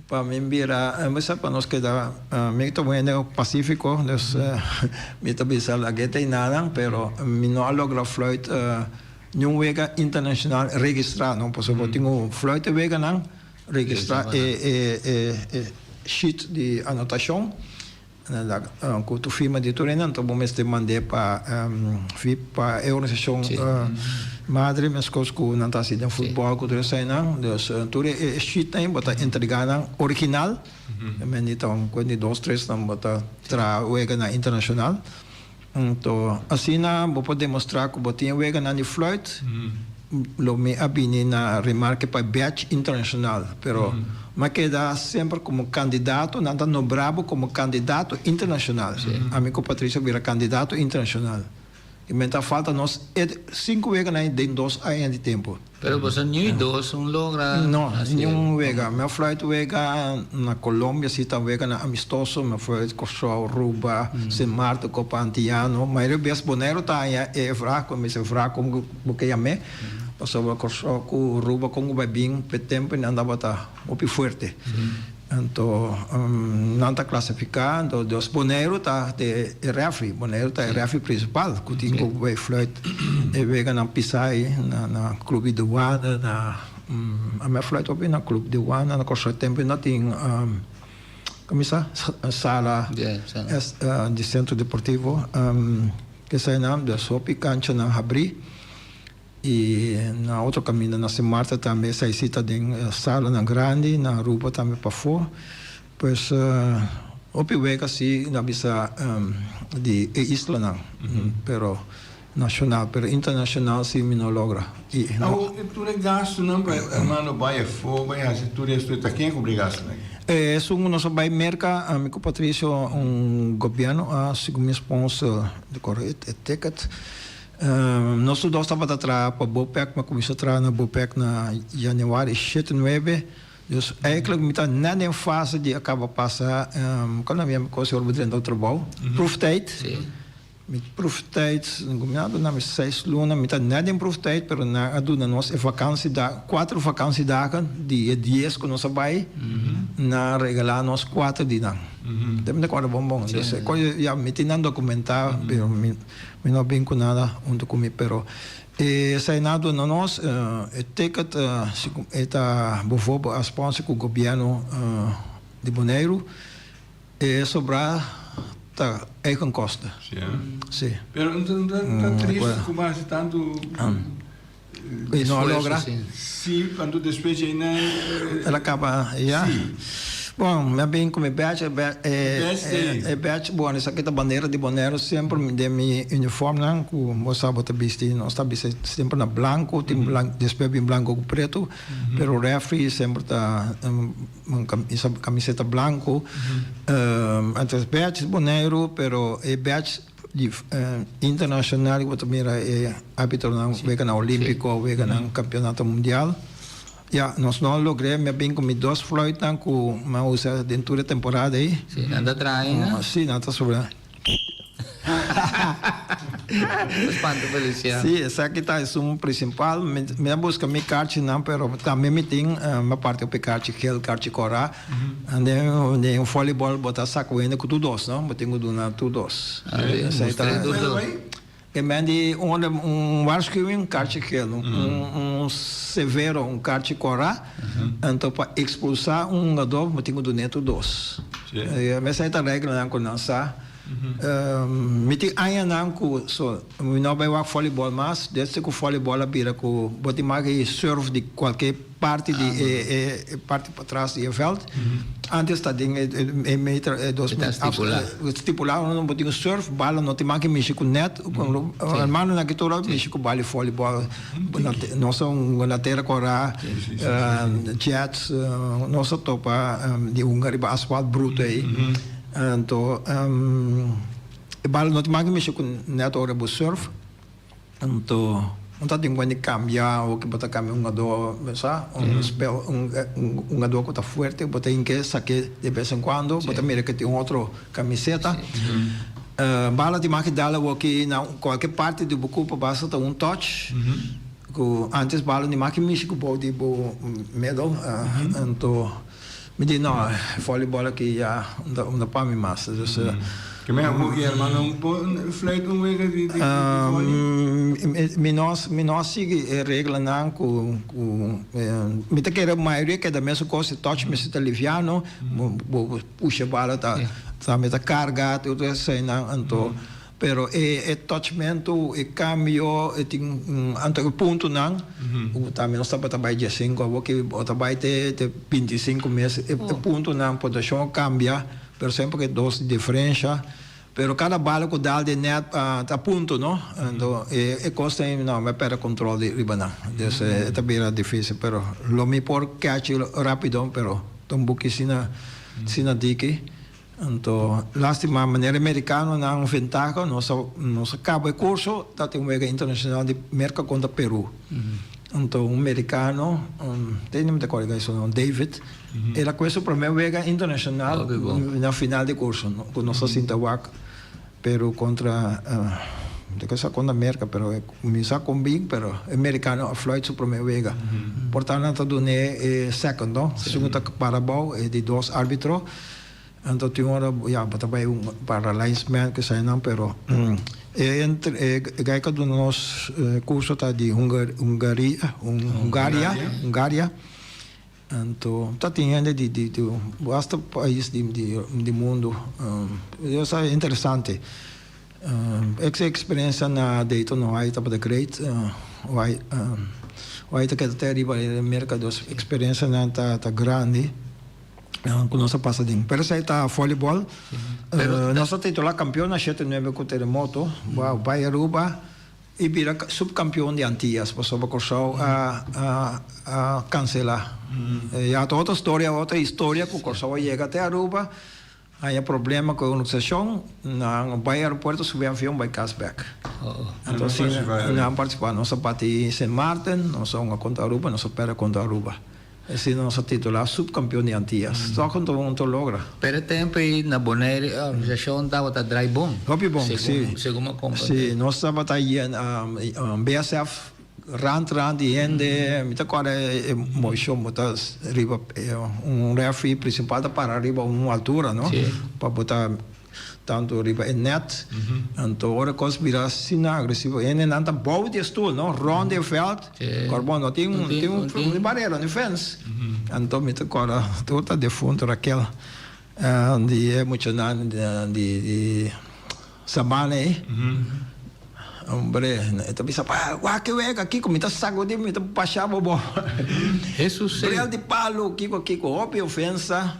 pa mi bira mester pa nos keda mi ta un hende pacifico dus mi ta bisa lag'e ta enanan pero mi no a logra fluit niun wega internacional registra no pasobra bo tin ku fluit e weganan registra e e sheet di anotacion. Ku tu firma di tur hende anto bo mester mand'é pa pa e organisashon madre meskos ku nan ta hasi den futbòl ku tur eseinan. Dus tur e sheetnan bo ta entregá nan original. Men di ta un kuent di dos tres nan bo ta traha weganan internashonal. Anto asina bo por demostrá ku bo tin e weganan di fluit. Lo mi a bini na remarke pa e badge internacional, pero mi a keda semper como candidato, nan ta nombra bo como candidato internacional. Ami cu Patricio a bira candidato internacional. Y men ta falta nos e cinco weganan den dos aña di tempo. Pero boso ni dos un logra No, haci ni un wega. Mi a fluit wega na Colombia, si ta weganan amistoso. Mi a fluit Curaçao, Aruba, Sint Maarten, Copa Antillano. Mayoria bes Boneiru ta haña e vraag, cu mi bisa vraag como bo ke yam'é, pasobra Curaçao cu Aruba con cu bai bin p'e tempo nan tabata hopi fuerte. Anto nan ta clasifica, anto dos Boneiru ta e referee, Boneiru ta e referee principal cu tin cu bay fluit e weganan pisa ey na Club di Douane, na a mi a fluit hopi na Club di Douane, na Curaçao tempo no tin como sa sala di Centro Deportivo, eseynan dus hopi canchanan habri. I na otro kaminda na Sint Maarten tambe esei si ta den salanan grandi, na Aruba tambe pafó. Pues hopi wega si na bisa di e islanan, pero nashonal, pero internashonal si mi no logra. I no. Awor e tur e gastunan pa e hermano bai afó, bai hasi tur esto, ta ken a kubri gastunan aki? Esun ku nos a bai Merka, ami ku Patricio, un gobièrnu a segun mi sponsor di kore e ticket. Nos tur dos tabata traha pa Bopec, mi a kuminsá traha na Bopec na januari shete nuebe, dus eigenlijk mi ta net den fase di a kaba pasa, kòl nan mi kos ora bo drenta un trabou? Proeftijd. Mi proeftijd, nan a duna mi seis luna, mi ta net den proeftijd, pero nan a duna nos e vakantie, kuater vakantiedagen di e dies ku nos a bai, nan a regalá nos kuater di nan. Mi ta kòrda bon bon, dus ya mi tin nan dokumentá, pero mi. Mi no bin ku nada huntu ku mi, pero e esei nan a duna nos e ticket, si e ta bovobo a sponsor ku gobièrnu di Boneiru, e sobrá ta eigen kosten. Si eh? Si. Pero no ta triste ku bo a hasi tantu I no a logra. Si, anto despues dje nan. El a kaba ya. Si. Bon, mi a bin ku mi badge, e e badge, bon esaki ta bandera di Boneiru semper den mi uniformnan ku bo sa bo ta bisti, nos ta bisti semper na blanku, tin despues bin blanku ku pretu, pero refri semper ta un kamiseta blanku. Entonces badge di Boneiru, pero e badge di internashonal ku bo ta mira e arbitronan weganan olimpiko, weganan kampeonato mundial. Ya, nos no a logr'é. Mi a bin ku mi dos fluitnan ku mi a usa den tur e temporada ei. Sí, nan ta traha ainda? Sí, nan ta sobra. Spanta Feliciano. Sí, esaki ta esun principal. Mi a buska mi karchinan, pero tambe mi tin, mi a parti hopi karchi gel, karchi kòrá. Den den volleyball bo ta saka wende ku tur dos, no? Bo tin ku duna tur dos. Esei ta. E men di un un waarschuwing, karchi gel, un severo, un karchi kòrá, anto pa ekspulsá un hungadó bo tin ku dun'é tur dos. Esei ta reglanan ku nan sa. Mi tin añanan ku so mi no bai wak vòlibòl mas, desde ku vòlibòl a bira ku bo tin mag e serve di kualke parti di e parti patras di e veld. Antes ta den e meter e dos meter. Ta stipulá. Stipulá unda bo tin un serve, bala no tin mag mishi ku net. Hermano nan ki tur a mishi ku bala di volleyball. Nos a hunga na tera kora, jets, nos a topa di hunga riba asfalt bruto ei. Anto e bala no tin mag mishi ku net ora bo serve. Anto un ta tin kuende kambia o ke bo ta kambia un hungadó sa un spel un hungadó ku ta fuerte bo ta hinke sake de bes en kuando bo ta mira ke tin un otro kamiseta bala tin mas ke dal awoki na kualke parti di bo kurpo basta ta un touch ku antes bala ni mas ke mishi ku bou di bo middle anto Mi di no, volleyball aki ya no ta pa mi mas. Dus. Ke men abo ki hermano un por fluit un wega di volley? Mi no mi no a sigui e reglanan ku ku mi ta kere mayoria keda mesun kos e touch mester ta liviano bo pusha bala ta tambe ta karga tur eseinan anto Pero e e touchmento, e cambio, e tin un anto e puntonan cu tambe nos tabata bay diesinco awor ki bo ta bay te te binticinco mes e puntonan puntuacion a cambia pero semper cu e dos di diferencia pero cada bala cu dal den net ta punto no anto e e cos ta no mi a perde control di riba nan dus e ta bira dificil pero lo mi por catch rapido pero ta un buki asina asina diki. Anto lastima manera e merikanonan un ventaha nos a nos a kaba e kurso ta tin un wega internashonal di Merka kontra Peru. Anto un merikano te mi ta kòrda su nòmber David el a kue su promé wega internashonal na final di kurso ku nos a sinta wak Peru kontra mi ta kere sa kontra Merka pero mi sa kon bin pero e merikano a fluit su promé wega por ta nan ta dun'é e second no esun ku ta para abou e di dos arbitro. Anto tin ora ya bo ta bai un para linesman esainan pero e entre e guy ku a duna nos kurso ta di Hungaria Hungaria Hungaria anto ta tin hende di di di basta pais di di di mundu esei interesante e eksperensia na Dayton Ohio tabata great Ohio Ohio ta keda te ariba Merka dus eksperensianan ta ta grandi. Ku nos a pasa den. Pero esei ta volleyball. Nos a titula kampeon na shete nuebe ku teremoto. Bo bai Aruba i bira supkampeon di Antias pasobra Kòrsou a a kanselá. Ya ta otro storia, otro historia ku Kòrsou a yega te Aruba haña problema ku e organisashon. Nan bai aeropuerto subi avion bai kas bèk. Anto asina nan partisipá. Nos a bati Sint Maarten, nos a hunga kontra Aruba, nos a pèrdè kontra Aruba. Asina nos a titulá Subkampion di Antias. Tòg un un ta logra. Pero e tempu ei na Bonaire e organisashon tabata drai bon. Hopi bon, si. Segun mi komprendé. Si, nos tabata yen BSF rant rant di hende. Mi ta kòrda e movishon bo ta riba un referee prinsipal ta para riba un altura, no? Pa bo ta. Tantu riba e net, anto ora e kos bira asina agresivo, hendenan ta bou di e stoel, no, rond di e veld, kòrda no tin un tin un barera, un fence. Anto mi ta kòrda tur ta defunto Raquel di e muchanan di di Sabana ei, hombre, e ta bisa, wak e wega kiko, mi ta sagudi, mi ta basha bo bo. Brel di palu, kiko kiko, hopi ofensa.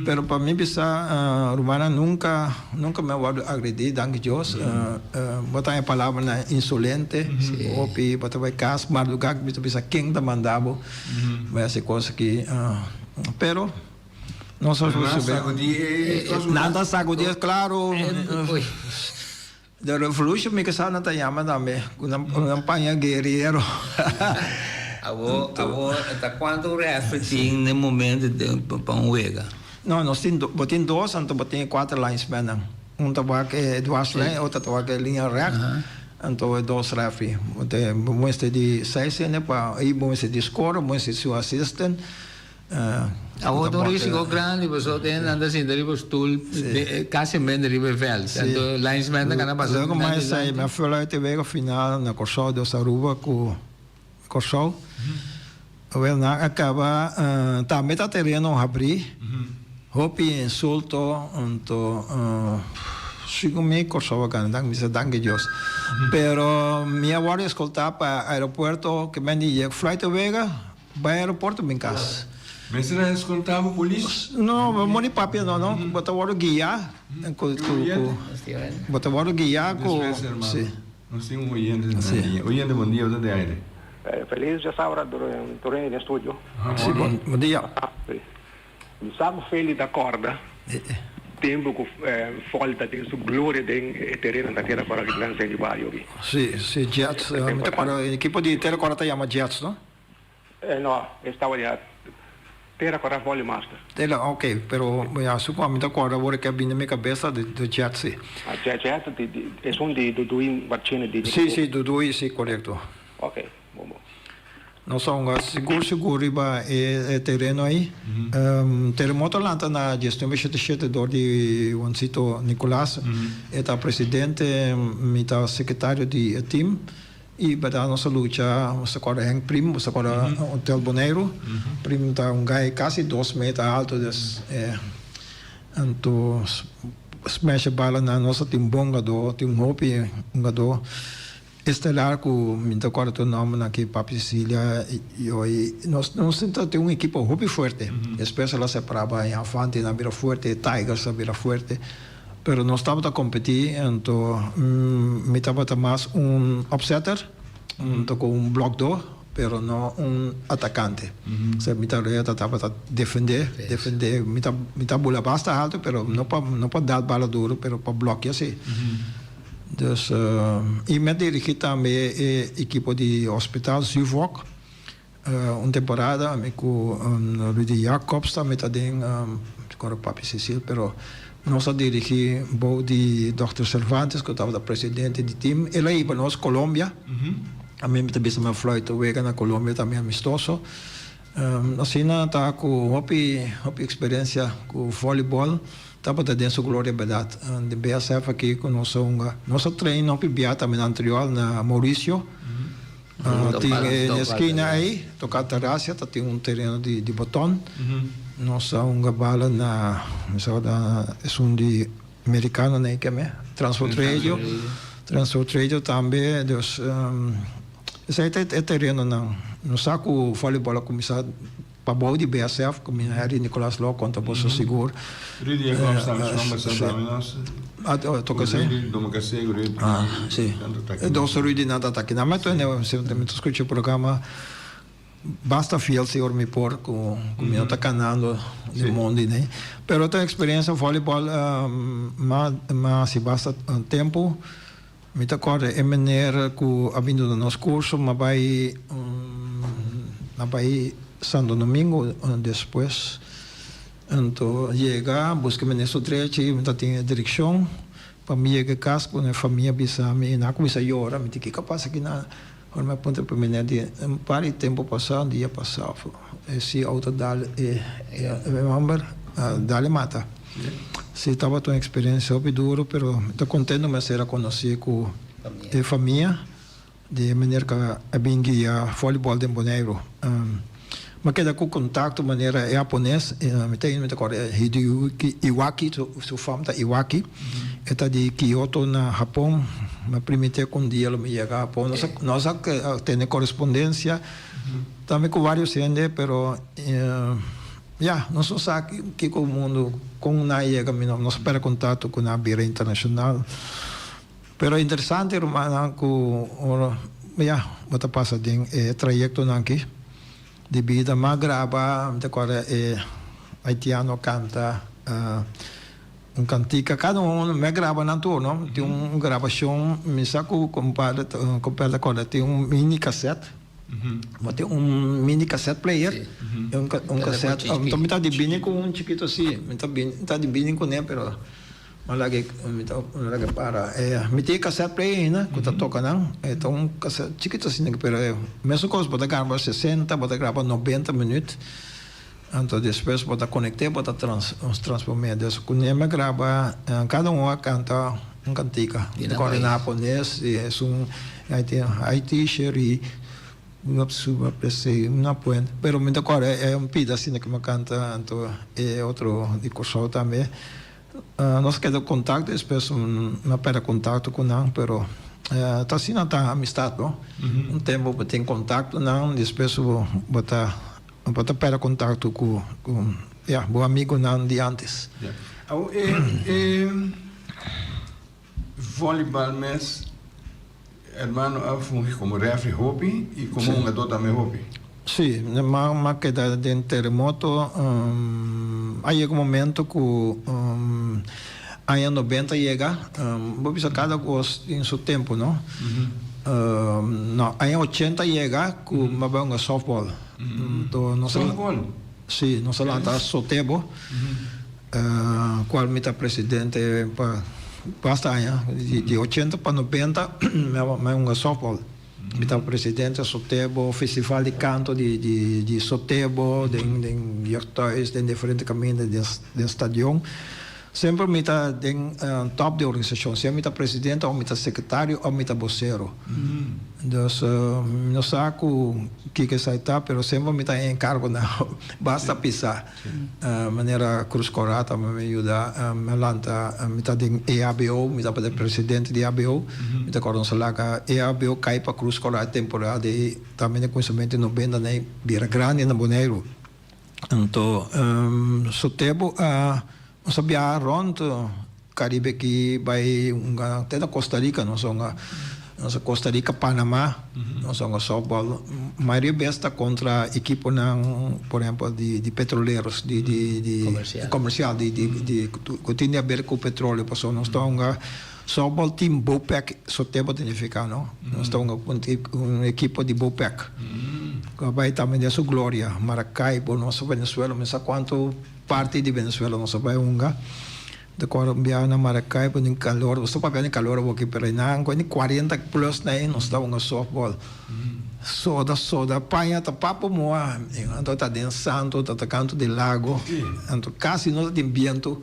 Pero pa mi bisa rumannan nunca nunca mi a wordo agredi danki Dios bo ta haña palabranan insolente hopi bo ta bai cas marduga mi ta bisa ken ta manda bo bai haci cos aki pero nos a nan ta sacudi claro The revolution mi kesa nan ta yama tambe ku nan nan paña guerriero. Awor awor ta cuanto referee tin den momento pa un wega? No nos tin bo tin dos anto bo tin e cuater linesman nan. Un ta wak e dwarslijn e otro ta wak e linea recht anto e dos referee. Bo ta bo mester di seis hende pa y bo mester di scorer bo mester di su assistant. Awor ta un risico grandi pasobra te hendenan ta sinta riba stoel casi mente riba e veld. Anto linesman ta gana pasa Luego mas esei mi a vul uit e wega final na Corsou dos Aruba cu Corsou. Wel nan a caba tambe ta tereno habri hopi insulto anto segun mi Corsou a gana mi bisa danki Dios. Pero mi a wordo escolta pa aeropuerto ke men di yega flight e wega. Bai aeropuerto bin kas. Mester a escolta bo polis? No, bo no papia no no. Bo ta wordo guia cu cu bo ta wordo guia cu Despues hermano. Si. Nos tin un oyente na liña. Oyente bon dia, bo ta den aire. Feliz djasabra tur hende den studio. Si, bon dia. Mi sa ku Feli ta kòrda tempu ku Fòl ta den su gloria den e tereno na Tera Kòrá ki nan di bario aki. Si, si Jets. Mi ta kòrda e ekipo di Tera Kòrá ta yama Jets, no? No, e staba di Tera Kòrá Volley Master. Tera, ok, pero ya su ku mi ta kòrda awor ke a bini mi kabesa di Jets, si. Jets, esun di Dudui Marchena di. Si, si, Dudui, si, korekto. Ok, bon bon. Nos a hunga sigur sigur riba e tereno ei. Teremoto a lanta na diesnuebe shete shete dor di Juancito Nicolaas. E ta presidente, mi ta sekretario di e team. I bèrdat nos a lucha, nos ta kòrda Henk Prim, nos ta kòrda Hotel Boneiru. Prim ta un gai kasi dos meter alto, des anto smash e bala na nos a tin bon hungadó, tin hopi hungadó. Estelar ku mi ta kòrda tur nòmbernan aki, Papi Cecilia, Joy, nos nos ta tin un ekipo hopi fuerte. Despues el a separá bai Avante nan a bira fuerte, Tigers a bira fuerte, pero nos tabata kompetí, anto mi tabata mas un opsetter, hunto ku un blòkdó, pero no un atakante. Osea mi ta reta tabata defendé, defendé, mi ta mi ta bula basta alto, pero no pa no pa dal bala duru, pero pa blòkia si. Dus y mi a dirigi tambe e ekipo di hospital Zuvok un temporada ami cu Rudy Jacobs tambe ta den mi papi Cecil pero nos a dirigi bou di Dokter Cervantes cu tabata presidente di team el a hiba nos Colombia ami mi ta bisa mi a fluit wega na Colombia tambe amistoso Asina ta cu hopi hopi experiencia cu volleyball tabata den su gloria berdad. Den BSF aki cu nos a hunga nos a train hopi bia tambe na anterior na Mauricio tin e eskina ey toca Altagracia ta tin un tereno di boton nos a hunga bala na mi sa ora esun di mericano nan keme Transport Radio Transport Radio tambe dus. Esei ta e terenonan. Nos sa ku volleyball a kuminsá pabou di BSF, ku mi Harry Nicolaas lo konta boso sigur. Rudy Jacobs tambe su nomber sa tambe nos. Ah, toka esei? Rudy Domocassé ku Rudy. Ah, si. E dos Rudynan ta aki. Nan mi ta skucha e programa basta fiel si ora mi por ku mi no ta kanando den mondi nei. Pero ta eksperensia volleyball m'a hasi basta tempu. Mi ta kòrda e meneer ku a bin duna nos kurso, m'a bai m'a bai Santo Domingo despues. Anto yega buska meneer su drechi, mi ta tin e direkshon pa mi yega kas ku e famia bisa mi, nan a kuminsá yora, mi di kiko a pasa aki nan? Ora mi a puntra pa meneer di un par di tempu pasá, un dia pasá e si outo dal e e hòmber a dal e mata. Si tabata un eksperensia hopi duru pero mi ta kontento mi a ser konosí ku e famia di e meneer ku a bin guia vòlibòl den Boneiru. Mi a keda ku kontakto manera e hapones, mi ta mi ta kòrda Hideyuki Iwaki, su fam ta Iwaki, e ta di Kyoto na Hapon. Mi a primitié ku un dia lo mi yega Hapon. Nos a nos a tene korespondensia tambe ku vários hende pero. Ya, nos no sa kiko mundu kon nan a yega, mi no nos a perde kontakto ku nan a bira internashonal. Pero interesante rumannan ku ora ya bo ta pasa den e trayektonan aki di bida. M'a graba, mi ta kòrda e haitiano a kanta un kantika, kada un mi a graba nan tur no, tin un grabashon mi sa ku kompadre kompèr ta kòrda tin un mini kasèt. Bo tin un mini cassette player y un cassette mi ta di bini cu un chikito si mi ta bini mi ta di bini cune pero mi a laga mi ta laga para mi tin e cassette player ainda cu ta toca nan e ta un cassette chikito asina pero e mesun cos bo ta graba sesenta bo ta graba nobenta minuut anto despues bo ta conecte bo ta transforme dus cune mi a graba cada un a canta un kantika. Mi ta kòrda na hapones i esun Haiti Cherie Wap suba p'esei na puente. Pero mi ta kòrda e un pida asina ku mi a kanta anto e otro di Kòrsou tambe. Nos a keda kontakto despues mi a pèrdè kontakto ku nan pero ta asina ta amistat no. Un tempu bo tin kontakto nan despues bo ta bo ta pèrdè kontakto ku ya bo amigunan di antes. Awor e volleybal mes hermano a fungi como refri hopi y como hungador tambe hopi. Sí, mi a keda den teremoto. A yega un momento ku aña nobenta a yega, bo bisa kada kos tin su tempu no. No, aña ochenta a yega ku mi a bai hunga softball. Softball? Sí, nos a lanta Sotebo, cual mi ta presidente pa basta aña, di ochenta pa nobenta mi a hunga softball. Mi ta presidente Sotebo, festival di canto di Sotebo, den jeugdhuis, den diferente caminda, den stadion. Semper mi ta den top di organisacion, sea mi ta presidente of mi ta secretario of mi ta bocero. Dus mi no sa cu kico esai ta, pero semper mi ta en encargo na basta pisa. Manera Cruz Cora tambe mi a yuda, mi a lanta, mi ta den EHBO, mi tabata presidente di EHBO, mi ta acorda nos a laga EHBO cay pa Cruz Cora e temporada ey, tambe na cuminsamentu di nobenta nan e bira grandi na Boneiru. Anto Sotebo a nos a biaha rond Caribe aki bai hunga te na Costa Rica nos a hunga nos a Costa Rica Panama nos a hunga softball mayoria bes ta contra ekiponan por ehempel di di petroleros di di di comercial di di di cu tin di haber cu petroleo pasobra nos ta hunga softball team Bopec Sotebo ta nifica no nos ta hunga un ekipo di Bopec cu a bai tambe den su gloria Maracaibo nos a Venezuela mi sa cuanto Parti di Venezuela nos a bai hunga. Ta kòrda un biaha na Maracaibo den kalor, nos ta papia den kalor awoki pero einan ku e kuarenta plus na ei nos ta hunga softball. Soda soda paña ta papo moa anto ta den santo ta ta kantu di lago anto kasi no ta tin bientu.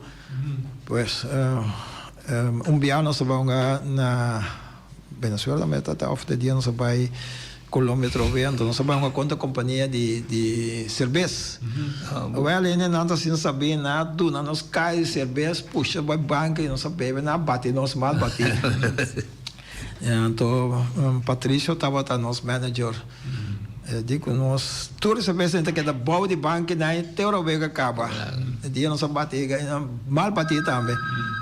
Pues un biaha nos a bai hunga na Venezuela mi ta ta of de dia nos a bai Colombia atrobe anto nos a bai hunga kontra kompania di di serbes. Wel hende nan ta sin sabi nan a duna nos kai di serbes pusha bai banka i nos a bebe nan a bati nos mal bati. Anto Patricio tabata nos manager. E di ku nos tur e serbes ta keda bou di banki nan te ora wega kaba. E dia nos a bati mal bati tambe.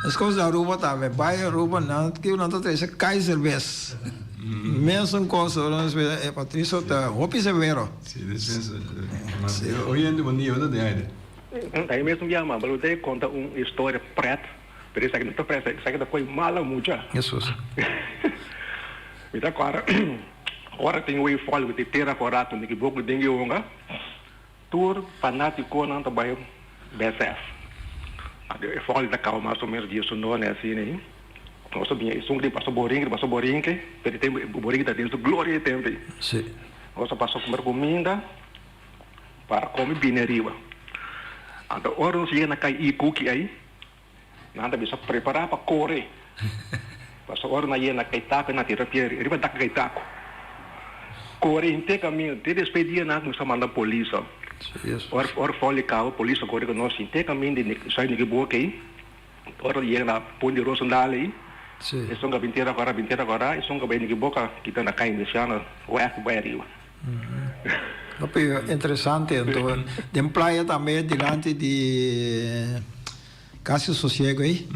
Meskos di Aruba tambe bai Aruba nan kico nan ta trece kai serbes. Mesun kos ora nos mira e Patricio ta hopi severo. Si defensa. Oyente bon dia, bo ta den aire. Ahí mesmo yama, pero te conta un historia pret, pero esaki no ta pret, esaki ta koe mala mucha. Jesus. Mi ta kòrda ora tin wei fòl ku tin tera kòrá ku mi boku den yonga, tur fanátikonan ta bai BSF. E fòl ta kaba mas o ménos dies un none asina ei. Nos ta biña esun ku tin pasa borinke, ta pasa borinke, pero e tempu e borinke ta den su gloria e tempu ei. Nos ta pasa kumpra kuminda para kome bini ariba. Anto ora nos yega na kai Ikuki ei, Nan ta bisa prepará pa kore. Pasobra ora nan yega na Kaitako nan tira pia riba dak Kaitako. Kore henter kaminda te despues dia nan a kuminsá manda polis. Ora ora fòli kaba polis a kore ku nos henter kaminda di sai Nikiboka ei. Ora yega na pon di Rosendal ei esun ka bin tera kòrá bin tera kòrá esun ka bai Nikiboka kita na kai Mesiano wèg bai ariba. Hopi interesante anto den playa tambe dilanti di Casio Sosiego ei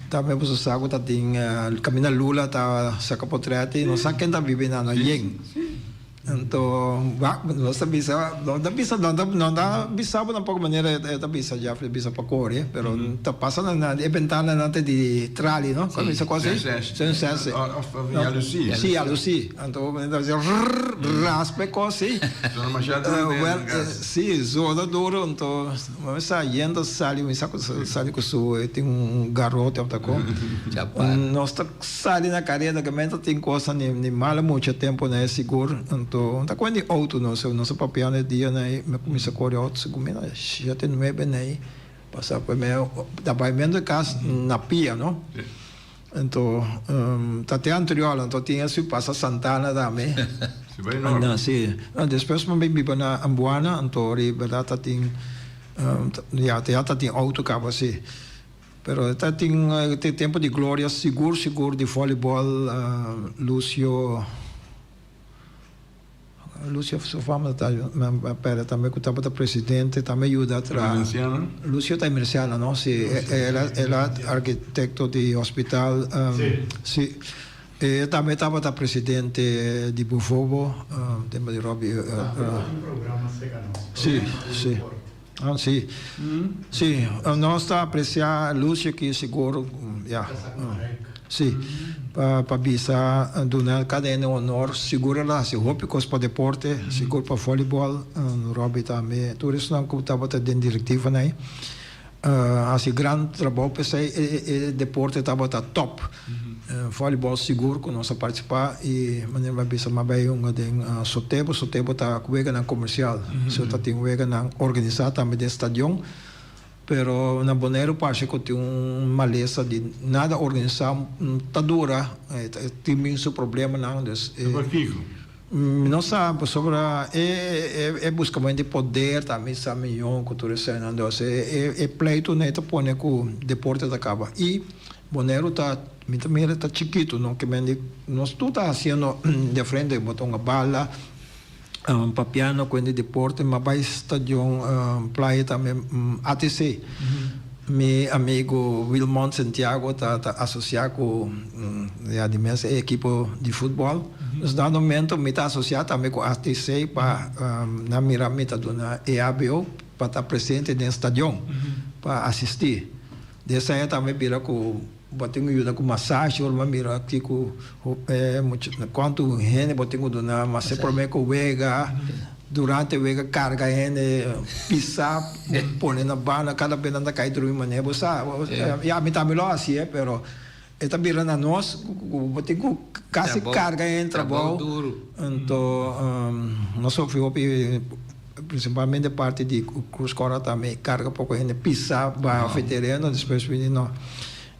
tambe boso sa ku ta tin kaminda Lula ta saka potret ei no sa ken ta biba einan no yen. Anto nos ta bisa, no ta bisa, no ta no ta bisa bo tampoco manera e ta bisa Jeffrey bisa pa core, pero ta pasa na na e bentananan te di trali no, cu a bisa cos ey? Sense. Sense. Of yalusi. Si, yalusi. Anto bo ta bisa rrrr, raspa e cos ey. Zona masha duro den Well, gas. si, zona duro, anto bo sa yendo sali, mi sa cu sali cu su e tin un garote of ta con. Chapar. Nos ta. Sali na kareda ke mester tin kosa ni ni malo mucho tempo na e sigur anto ta kuen di outo nos nos a papia e dia na e mi a kuminsa kore outo segun mi na shete nuebe na e pasa pues mi ta bai mendo e kas na pia no anto ta te anterior anto tin e su pasa Santana tambe si despues mi a bin biba na Ambuana anto ori berdad ta tin ya ta tin outo kaba si. Pero ta tin te tempo di gloria sigur sigur di volleyball Lucio Lucio su fama ta perde tambe cu tabata presidente tambe yuda tra Emergenciano? Lucio ta emergenciano no si el a el a arquitecto di hospital si e tambe tabata presidente di Bufobo tempo di Robby si si. Ah, si. Si, nos ta aprecia Lucio aki sigur, ya. Si, pa pa bisa duna cada hende honor, sigur el a haci hopi cos pa deporte, sigur pa volleyball, Robby tambe, tur esnan cu tabata den directivanan ey a haci gran trabou, p'esey e deporte tabata top. Volleyball sigur cu nos a participa y manera mi a bisa mi a bay hunga den Sotebo, Sotebo ta weganan comercial, so ta tin weganan organisa tambe den stadion, pero na Boneiru parce cu tin un malesa di nada organisa ta dura, tin bin su problemanan, dus. Pakico? Mi no sa pasobra e buscamento di poder ta mi sa miyon cu tur eseinan, dus e pleito nei ta pone cu deporte ta caba y Boneiru ta, mi ta mira ta chikitu, no ke men di nos tur ta hasiendo diferente, bo ta hunga bala, papiando ku hende deporte, mi a bai stadion playa tambe ATC. Mi amigu Wilmont Santiago ta ta asosia ku ya di mes e ekipo di futbòl. Dus dado momento mi ta asosia tambe ku ATC pa nan mira mi ta duna EHBO pa ta presente den stadion pa asistí. Den esei tambe bira ku bo tin ku yuda ku masashi ora bo mira kiko kuantu hende bo tin ku duna mase prome ku wega, durante wega karga hende pisa pone na banda kada bes nan ta kai drumi manera bo sa ya mi tambe lo hasié pero e ta bira na nos ku bo tin ku kasi karga hende trabou anto nos sufri hopi. Principalmente parti di Cruz Cora tambe carga poco hende pisa baha for e tereno despues bini no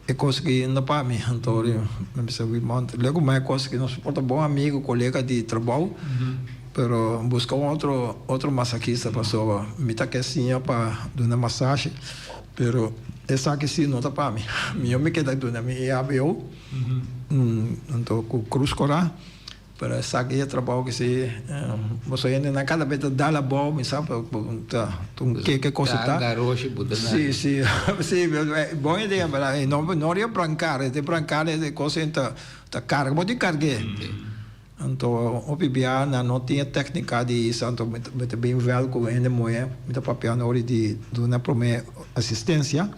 e cos aki no pa mi anto mi bisa Wilmont luego mas e cos aki nos por ta bon amigo colega di trabou pero busca un otro otro masahista pasobra mi ta ke siña pa duna masashi pero esaki si no ta pa mi miyo mi keda duna mi EHBO anto cu Cruz Cora. Pero esaki e trabou ki si boso hendenan kada bes ta dal abou mi sa ta un keke cosa ta. Garoshi bo ta na. Si si si bon idea pero no no ria brancar e brancar e cosa ta ta carga bo tin cargue anto hopi bia nan no tin e tecnica di hisa anto mi ta bin vel cu hende muhe mi ta papia ora di duna prome asistencia.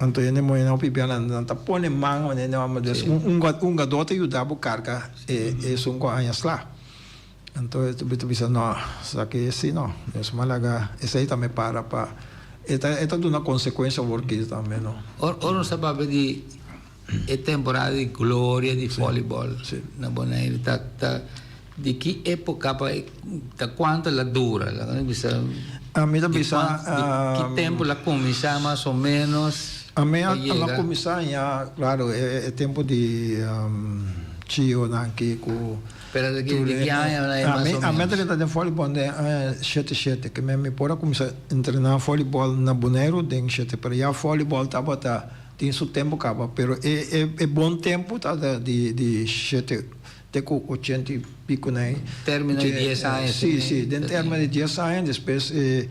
Anto hende muhénan hopi bia nan ta pone man ora hende homber des un hungadó ta yuda bo karga e esun ku a haña sla. Anto e ta bisa no esaki si no nos a laga esei tambe para pa e ta e ta duna konsekuensia awor ki tambe no. Ora nos ta papia di e temporada di gloria di volleyball na Bonaire ta ta di ki epoca pa ta cuanto la dura? Laga mi bisa Mi ta bisa di ki tempo la cuminsa mas o menos Ami pa a yega? cuminsa ya claro e tempo di Chio nan ki cu Pero di ki aña mas o menos? Ami a drenta den volleyball den aña shete shete ke mi por a cuminsa entrena volleyball na Boneiru den shete pero ya volleyball tabata tin su tempo caba pero e e bon tempo tabata di di shete. te ku ochenta i pico nan ei. Termino di dies aña. Si, si, den termino di dies aña despues e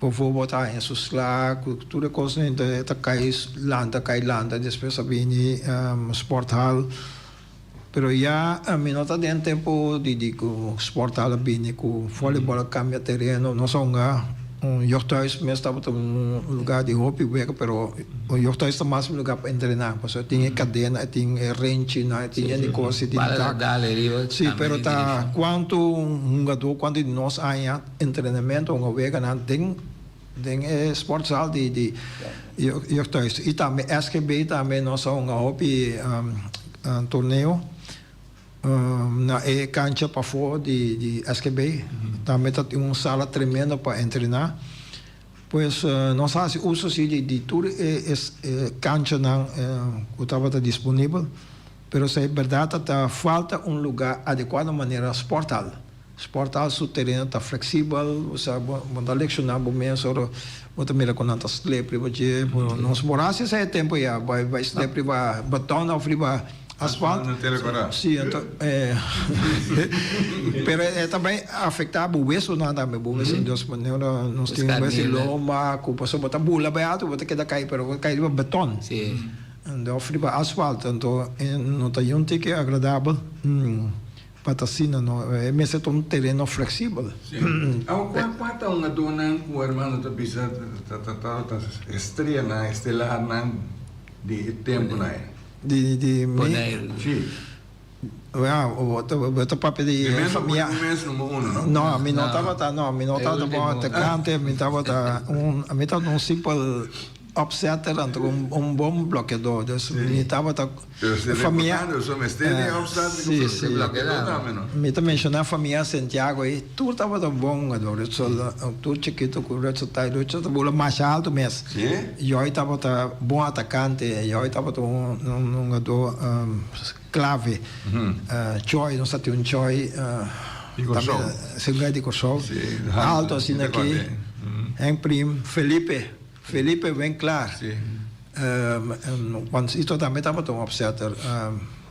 bijvoorbeeld a haña su sla ku tur e kosnan e ta kai lanta kai lanta despues a bini sporthal pero ya mi no ta den tempo di di ku sporthal a bini ku volleyball a kambia tereno nos a hunga un jeugdhuis mes tabata un lugar di hopi wega pero un jeugdhuis ta mas un lugar pa entrena pasobra tin e kadena e tin e renchinan e tin yen di kos e tin dak si pero ta kuantu hungadó kuantu di nos aña entrenamento hunga weganan den den e sportzaal di di jeugdhuis y tambe SGB tambe nos a hunga hopi torneo na e cancha pafó di di SGB tambe ta tin un sala tremendo pa entrena pues nos a haci uso si di di tur e e canchanan cu tabata disponibel pero si berdad ta falta un lugar adecuado manera sporthal. Sporthal su tereno ta flexibel, osea bo bo ta lecciona bo mes ora bo ta mira cu nan ta slip riba dje. Nos por haci esey e tempo ya, bai bai slip riba beton of riba asfalt. Na tera cora. Si, anto pero e ta bai afecta bo wesonan tambe, bo weso dos manera nos tin wesi lomba cu pasobra bo ta bula bai alto bo ta keda cay pero bo ta cay riba beton. Of riba asfalt, anto no ta yun tiki agradabel. Pa ta asina no, e mester ta un tereno flexibel. Sí. Awa kua kua ta un adónan ku hermano ta bisa ta ta ta ta estreanan, estelarnan di e tempunan ei? Di di mi? Boneiru. Sí. Ja, bo ta bo ta papia di Di mes famia. bo mes number uno, no? No, mi no tabata, no, mi no E tabata bon ultimo. atakante, mi tabata un, mi tabata un simpel Opzetter anto un un bon blokeador dus mi tabata Pero si famia reportando so mester di opzetter si ku si blokeador tambe no. Mi ta menciona famia Santiago ei tur tabata bon hungador Rutsel tur chikito ku Rutsel ta Rutsel ta bula masha alto mes Si. Joy tabata bon atakante Joy tabata un un hungador clave Choy nos ta tin un Choy Di Kòrsou. Si un guy di Kòrsou Si alto asina aki Henk Prim Felipe. Felipe Winklaar. Sí. Juancito tambe tabata un opzetter.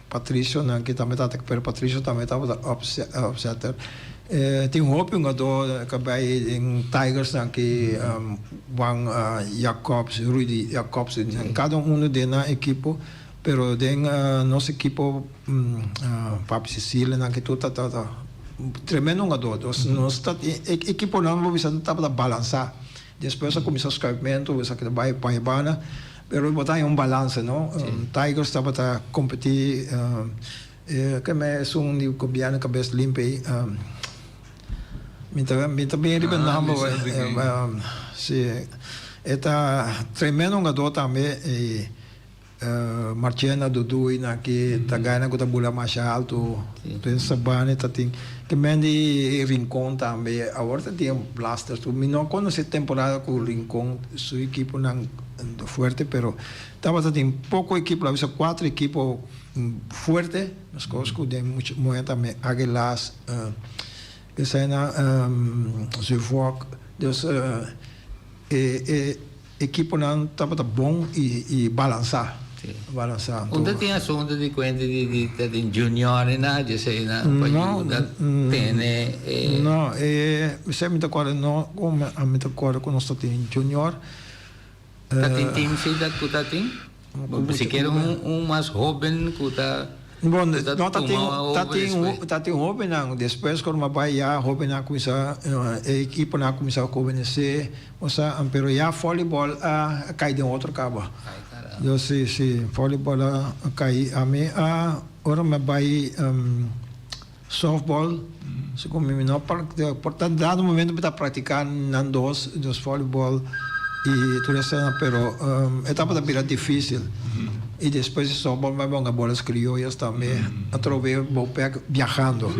Patricio nan ki tambe tabata, pero Patricio tambe tabata opzetter. Tin hopi hungadó ku a bai den Tigers nan ki Juan Jacobs, Rudy Jacobs, kada uno den nan ekipo, pero den nos ekipo Papi Cecilia nan ki tur tabata tremendo hungadó. Nos ta e ekiponan bo bisa tabata balansá. Despues a cuminsa schuifmento, esaki ta bay pa e banda, pero bo ta haña un balance, no? Tigers tabata competi, ke me esun di gobierno cabes limpi ey, mi ta mi ta bin riba e nomber, si, e ta tremendo hungador tambe y. Marchena Dudui na ki ta gana ku ta bula masha altu den Sabana ta tin ke men di Rincon tambe awor ta tin Blasters tur mi no konosé temporada ku Rincon su ekiponan fuerte pero tabata tin poko ekipo lo a bisa kuater ekipo fuerte meskos ku den mucha muhé tambe Aguilas eseinan Zuvok dus e Ekiponan tabata bon i balansá. Balansá. Unda tin asuntu di kuenta di di ta den junior i nada di esei nan pa yuda tene e. No, e esei mi ta kòrda no ku mi ta kòrda ku nos ta tin junior. Ta tin team si ta ku ta tin? Sikiera un mas hoben ku ta. Bon, no ta tin, ta tin, ta tin hobennan. Despues ku a bai ya hobennan a kuminsá, e ekiponan a kuminsá hobenesé, osea, pero ya vòlibòl a kai den otro kaba. Yo si, si, vòlibòl a kai. Ami a, ora mi a bai sòftbòl, segun mi, mi no por ta dado momento mi ta praktiká nan dos, dos vòlibòl i tur esei, pero e tabata bira difísil. I despues di sòftbòl mi a bai hunga bolas krioyas tambe, atrobe Bopec biahando.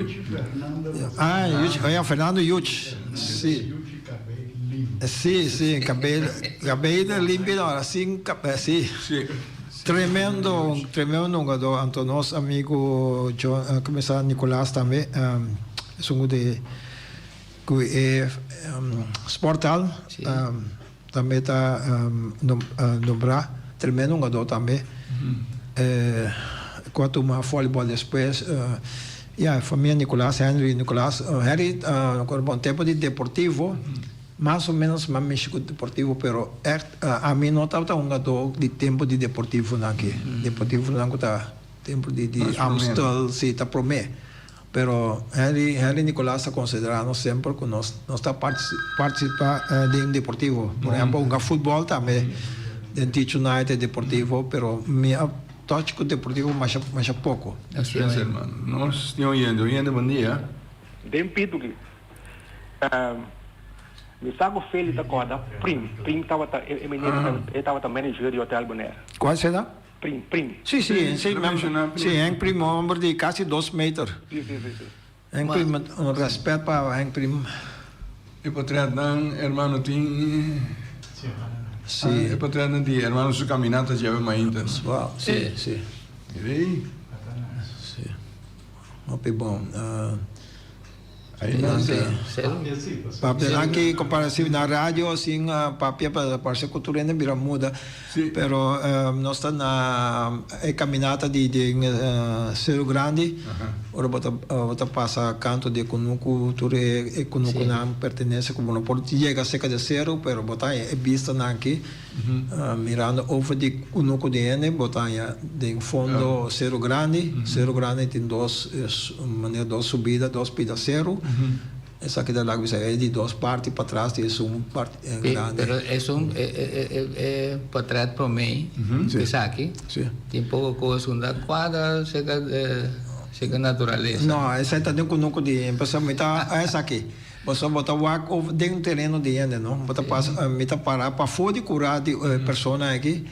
Ah, Yuchi, oh ya, Fernando Yuchi, si. Si, si, kabei, kabei limpi no, asin, si. Tremendo, tremendo hungador. Anto nos amigo John, como sa Nicolas tambe, esun cu di cu e Sporthal tambe ta nombra. Tremendo hungador tambe. Ku a tuma volleyball despues. Ya, famia Nicolas, Henry Nicolas. Henry ku bon tempo di Deportivo, mas o menos m'a mishi ku Deportivo, pero ègt ami no tabata hungadó di tempo di Deportivonan aki. Deportivonan ku ta tempo di Amstel, si, ta promé. Pero Henry Henry Nicolas ta considera nos semper cu nos nos ta participa den deportivo. Por ehempel hunga futbol tambe den Teach United deportivo pero mi a touch cu deportivo masha masha poco. Así es hermano. Nos tin oyente. Oyente bon dia. Den Pituki mi sa cu Feli ta corda Prim. Prim tabata e meneer e tabata manager di Hotel Bonaire. Cual sera? Prim, prim. Sí, sí, sí, sí, Henk Prim, un homber di casi dos meter. Sí, sí, sí, sí. Henk Prim, un respet pa Henk Prim. E potretnan hermano tin. Sí. E potretnan di hermano su caminata djebe mainta. Wow, sí, sí. Mira ei. Sí. Hopi bon. Papia nan ki komparasivo na radio sin papia pa parse ku tur hende bira muda pero nos ta na e kaminata di den Seru Grandi ora bo ta bo ta pasa kanto di e kunuku tur e kunukunan pertenese ku bo no por yega serka di e seru pero bo ta haña e bista nan aki Mirando over di kunuku di hende bo ta haña den fondo Seru Grandi. Seru Grandi tin dos manera dos subida, dos pida seru. Esaki ta laga bisa e di dos parti patras di esun parti grandi. Pero esun e potret promé esaki tin poko kos ku ta kuadra serka serka naturalesa. No, esei ta den kunuku di hende pasobra mi ta esaki. Pasobra bo ta wak over den tereno di hende, no? Bo ta pasa, mi ta para pafó di kurá di e persona aki,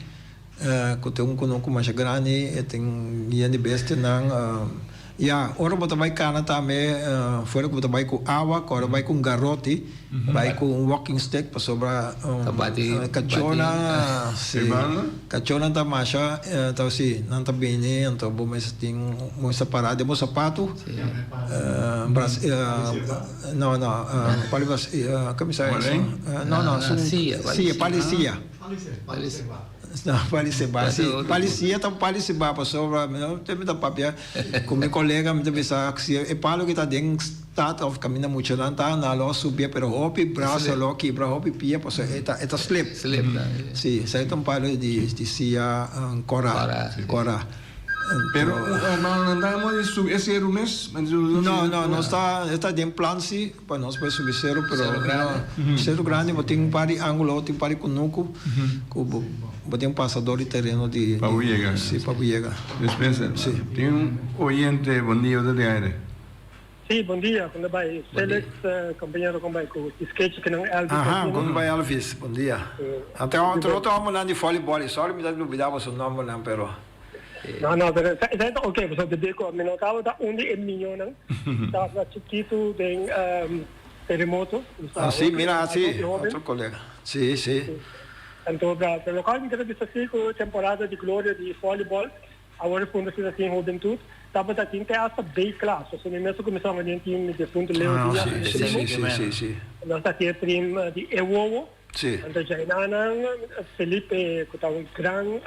ku tin un kunuku masha grandi, e tin yen di bestianan. Ya, ora bo ta bai kana tambe, fuera ku bo ta bai ku awa, ku ora bai ku un garoti, bai ku un walking stick, pasobra kachónan, si, kachónan ta masha, ta si, nan ta bini, anto bo mester tin, bo mester para den bo sapatu. Bras no no pali bras como sa eso no no su sia pali sia no pali seba si pali sia ta pali seba pasobra mi no mi ta papia ku mi kolega mi ta bisa si e palo ki ta den stad of kaminda muchanan ta nan lo subia pero hopi brasa lo kibra hopi pia pasobra e ta e ta slip si esei ta un palo di sia kora kora. Pero hermano nan ta modo di subi e seru mes? No, no, nos ta, e ta den plan si pa nos por subi seru, pero no, seru grandi bo tin un par di angulo, tin un par di kunuku ku bo bo tin pasa dor di tereno di, Pa bo yega. Si, pa bo yega. Despues, Si. Tin un oyente, bon dia, bo ta den aire. Si, bon dia, kon ta bai Felix, compañero kon bai ku Iskechi kinan Elvis Aha, kon ta bai Elvis, bon dia. Anto otro hombernan di volleyball, sorry mi ta lubida boso nombernan pero. No, no, pero esei ta oke, pasobra debí ku mi no tabata un di e miñonan, tabata chikitu den teremoto. Ah, sí, mira, sí, otro kolega. Sí, sí. Anto, pero lokual mi ta bisa sí ku temporada di gloria di volleyball, awor e punto si ta tin hubentut, tabata tin te asta B-klas, pasobra mi mes a kuminsá hunga den team di defuntu Leo Diaz. Ah, sí, sí, sí, sí, sí. Nos ta tin e team di Ewowo. Sí. Anto djainanan Felipe ku ta un gran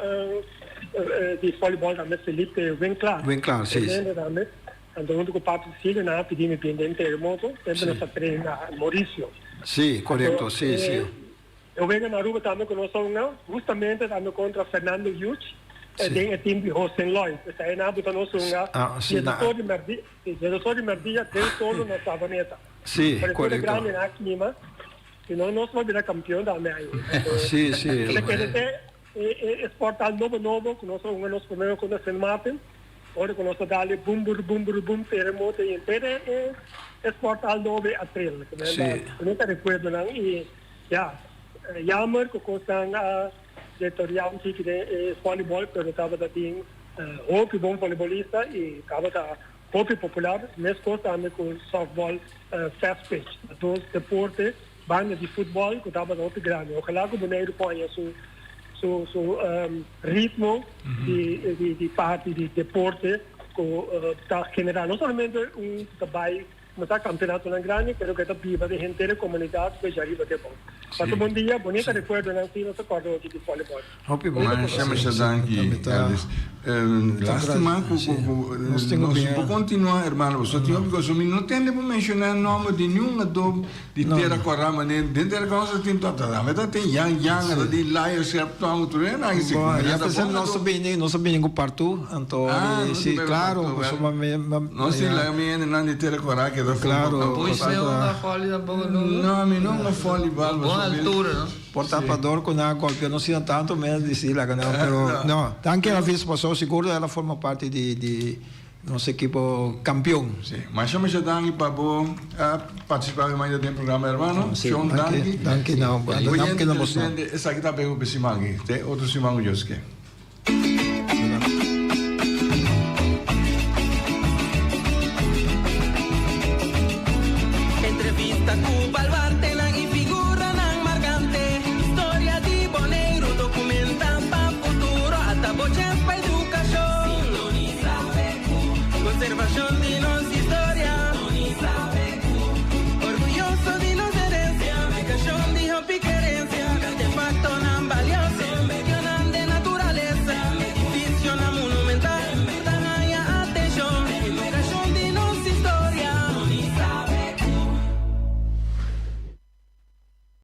di volleyball tambe Felipe Winklaar. Winklaar, sí. Tremendo tambe. Anto huntu ku Papi Cecilio nan a pidi mi bin den Terremoto, semper nos a train na Mauricio. Sí, korekto, sí, sí. E wega na Aruba tambe ku nos a hunga, hustamente tambe kontra Fernando Hughes den e team di Jose Lloyd. Esei nan a buta nos hunga diesdos di merdia, diesdos di merdia den solo na Savaneta. Sí, korekto. Pero e grandi nan a kima. Si no nos lo bira campeon tambe ayi. Sí, sí. Ta kere te e sport al nobo nobo cu nos a hunga nos primero contra Sint Maarten. Ora cu nos a dale bum buru bum buru bum terremoto y henter e sport al nobo e atril. Sí. Mi ta recuerdonan y ya jammer cu cosnan a deteriora un tiki den e volleyball pero tabata tin hopi bon volleybolista y tabata Hopi popular, meskos tambe ku softball fast pitch. Ta dos deporte banda di futbòl ku tabata hopi grandi. Ojalá ku Boneiru por haña su su su ritmo di di di parti di deporte ku ta generá no solamente un ku ta bai No ta campeonatonan grandi, pero cu e ta biba den henter e comunidad cu e djariba te bon. Pasa bon dia, bonita recuerdonan si nos ta corda hopi di volleyball. Hopi bon. Masha masha danki Elvis. Lastima cu nos por continua hermano pasobra tin hopi cosa mi no tende por menciona nomber di niun adob di tera cora manera den tera cora nos tin tot ata ta tin yang yang ata tin lion scherp tong tur e nan si Bon, ya pensé nos a bini, nos a bini cu partu, anto si claro, pasobra mi Nos tin laga mi hende nan di tera cora ke ta Claro, Pois pasobra no a volley tampoco nunca. No, mi no a volleybal. Bon altura, no? Por ta pa dor cu nan a golpea no sina tanto mes di si laga nan, pero no, danki Elvis pasobra sigur el a forma parti di di nos ekipo campeon. Si, masha masha danki pa bo a participa mi mainta den programa hermano. Si, Shon danki, danki. danki na Oyente danki na boso. televidente, esaki ta bego pe siman aki. Te otro siman cu Dios ke. Entrevista cu baluarte.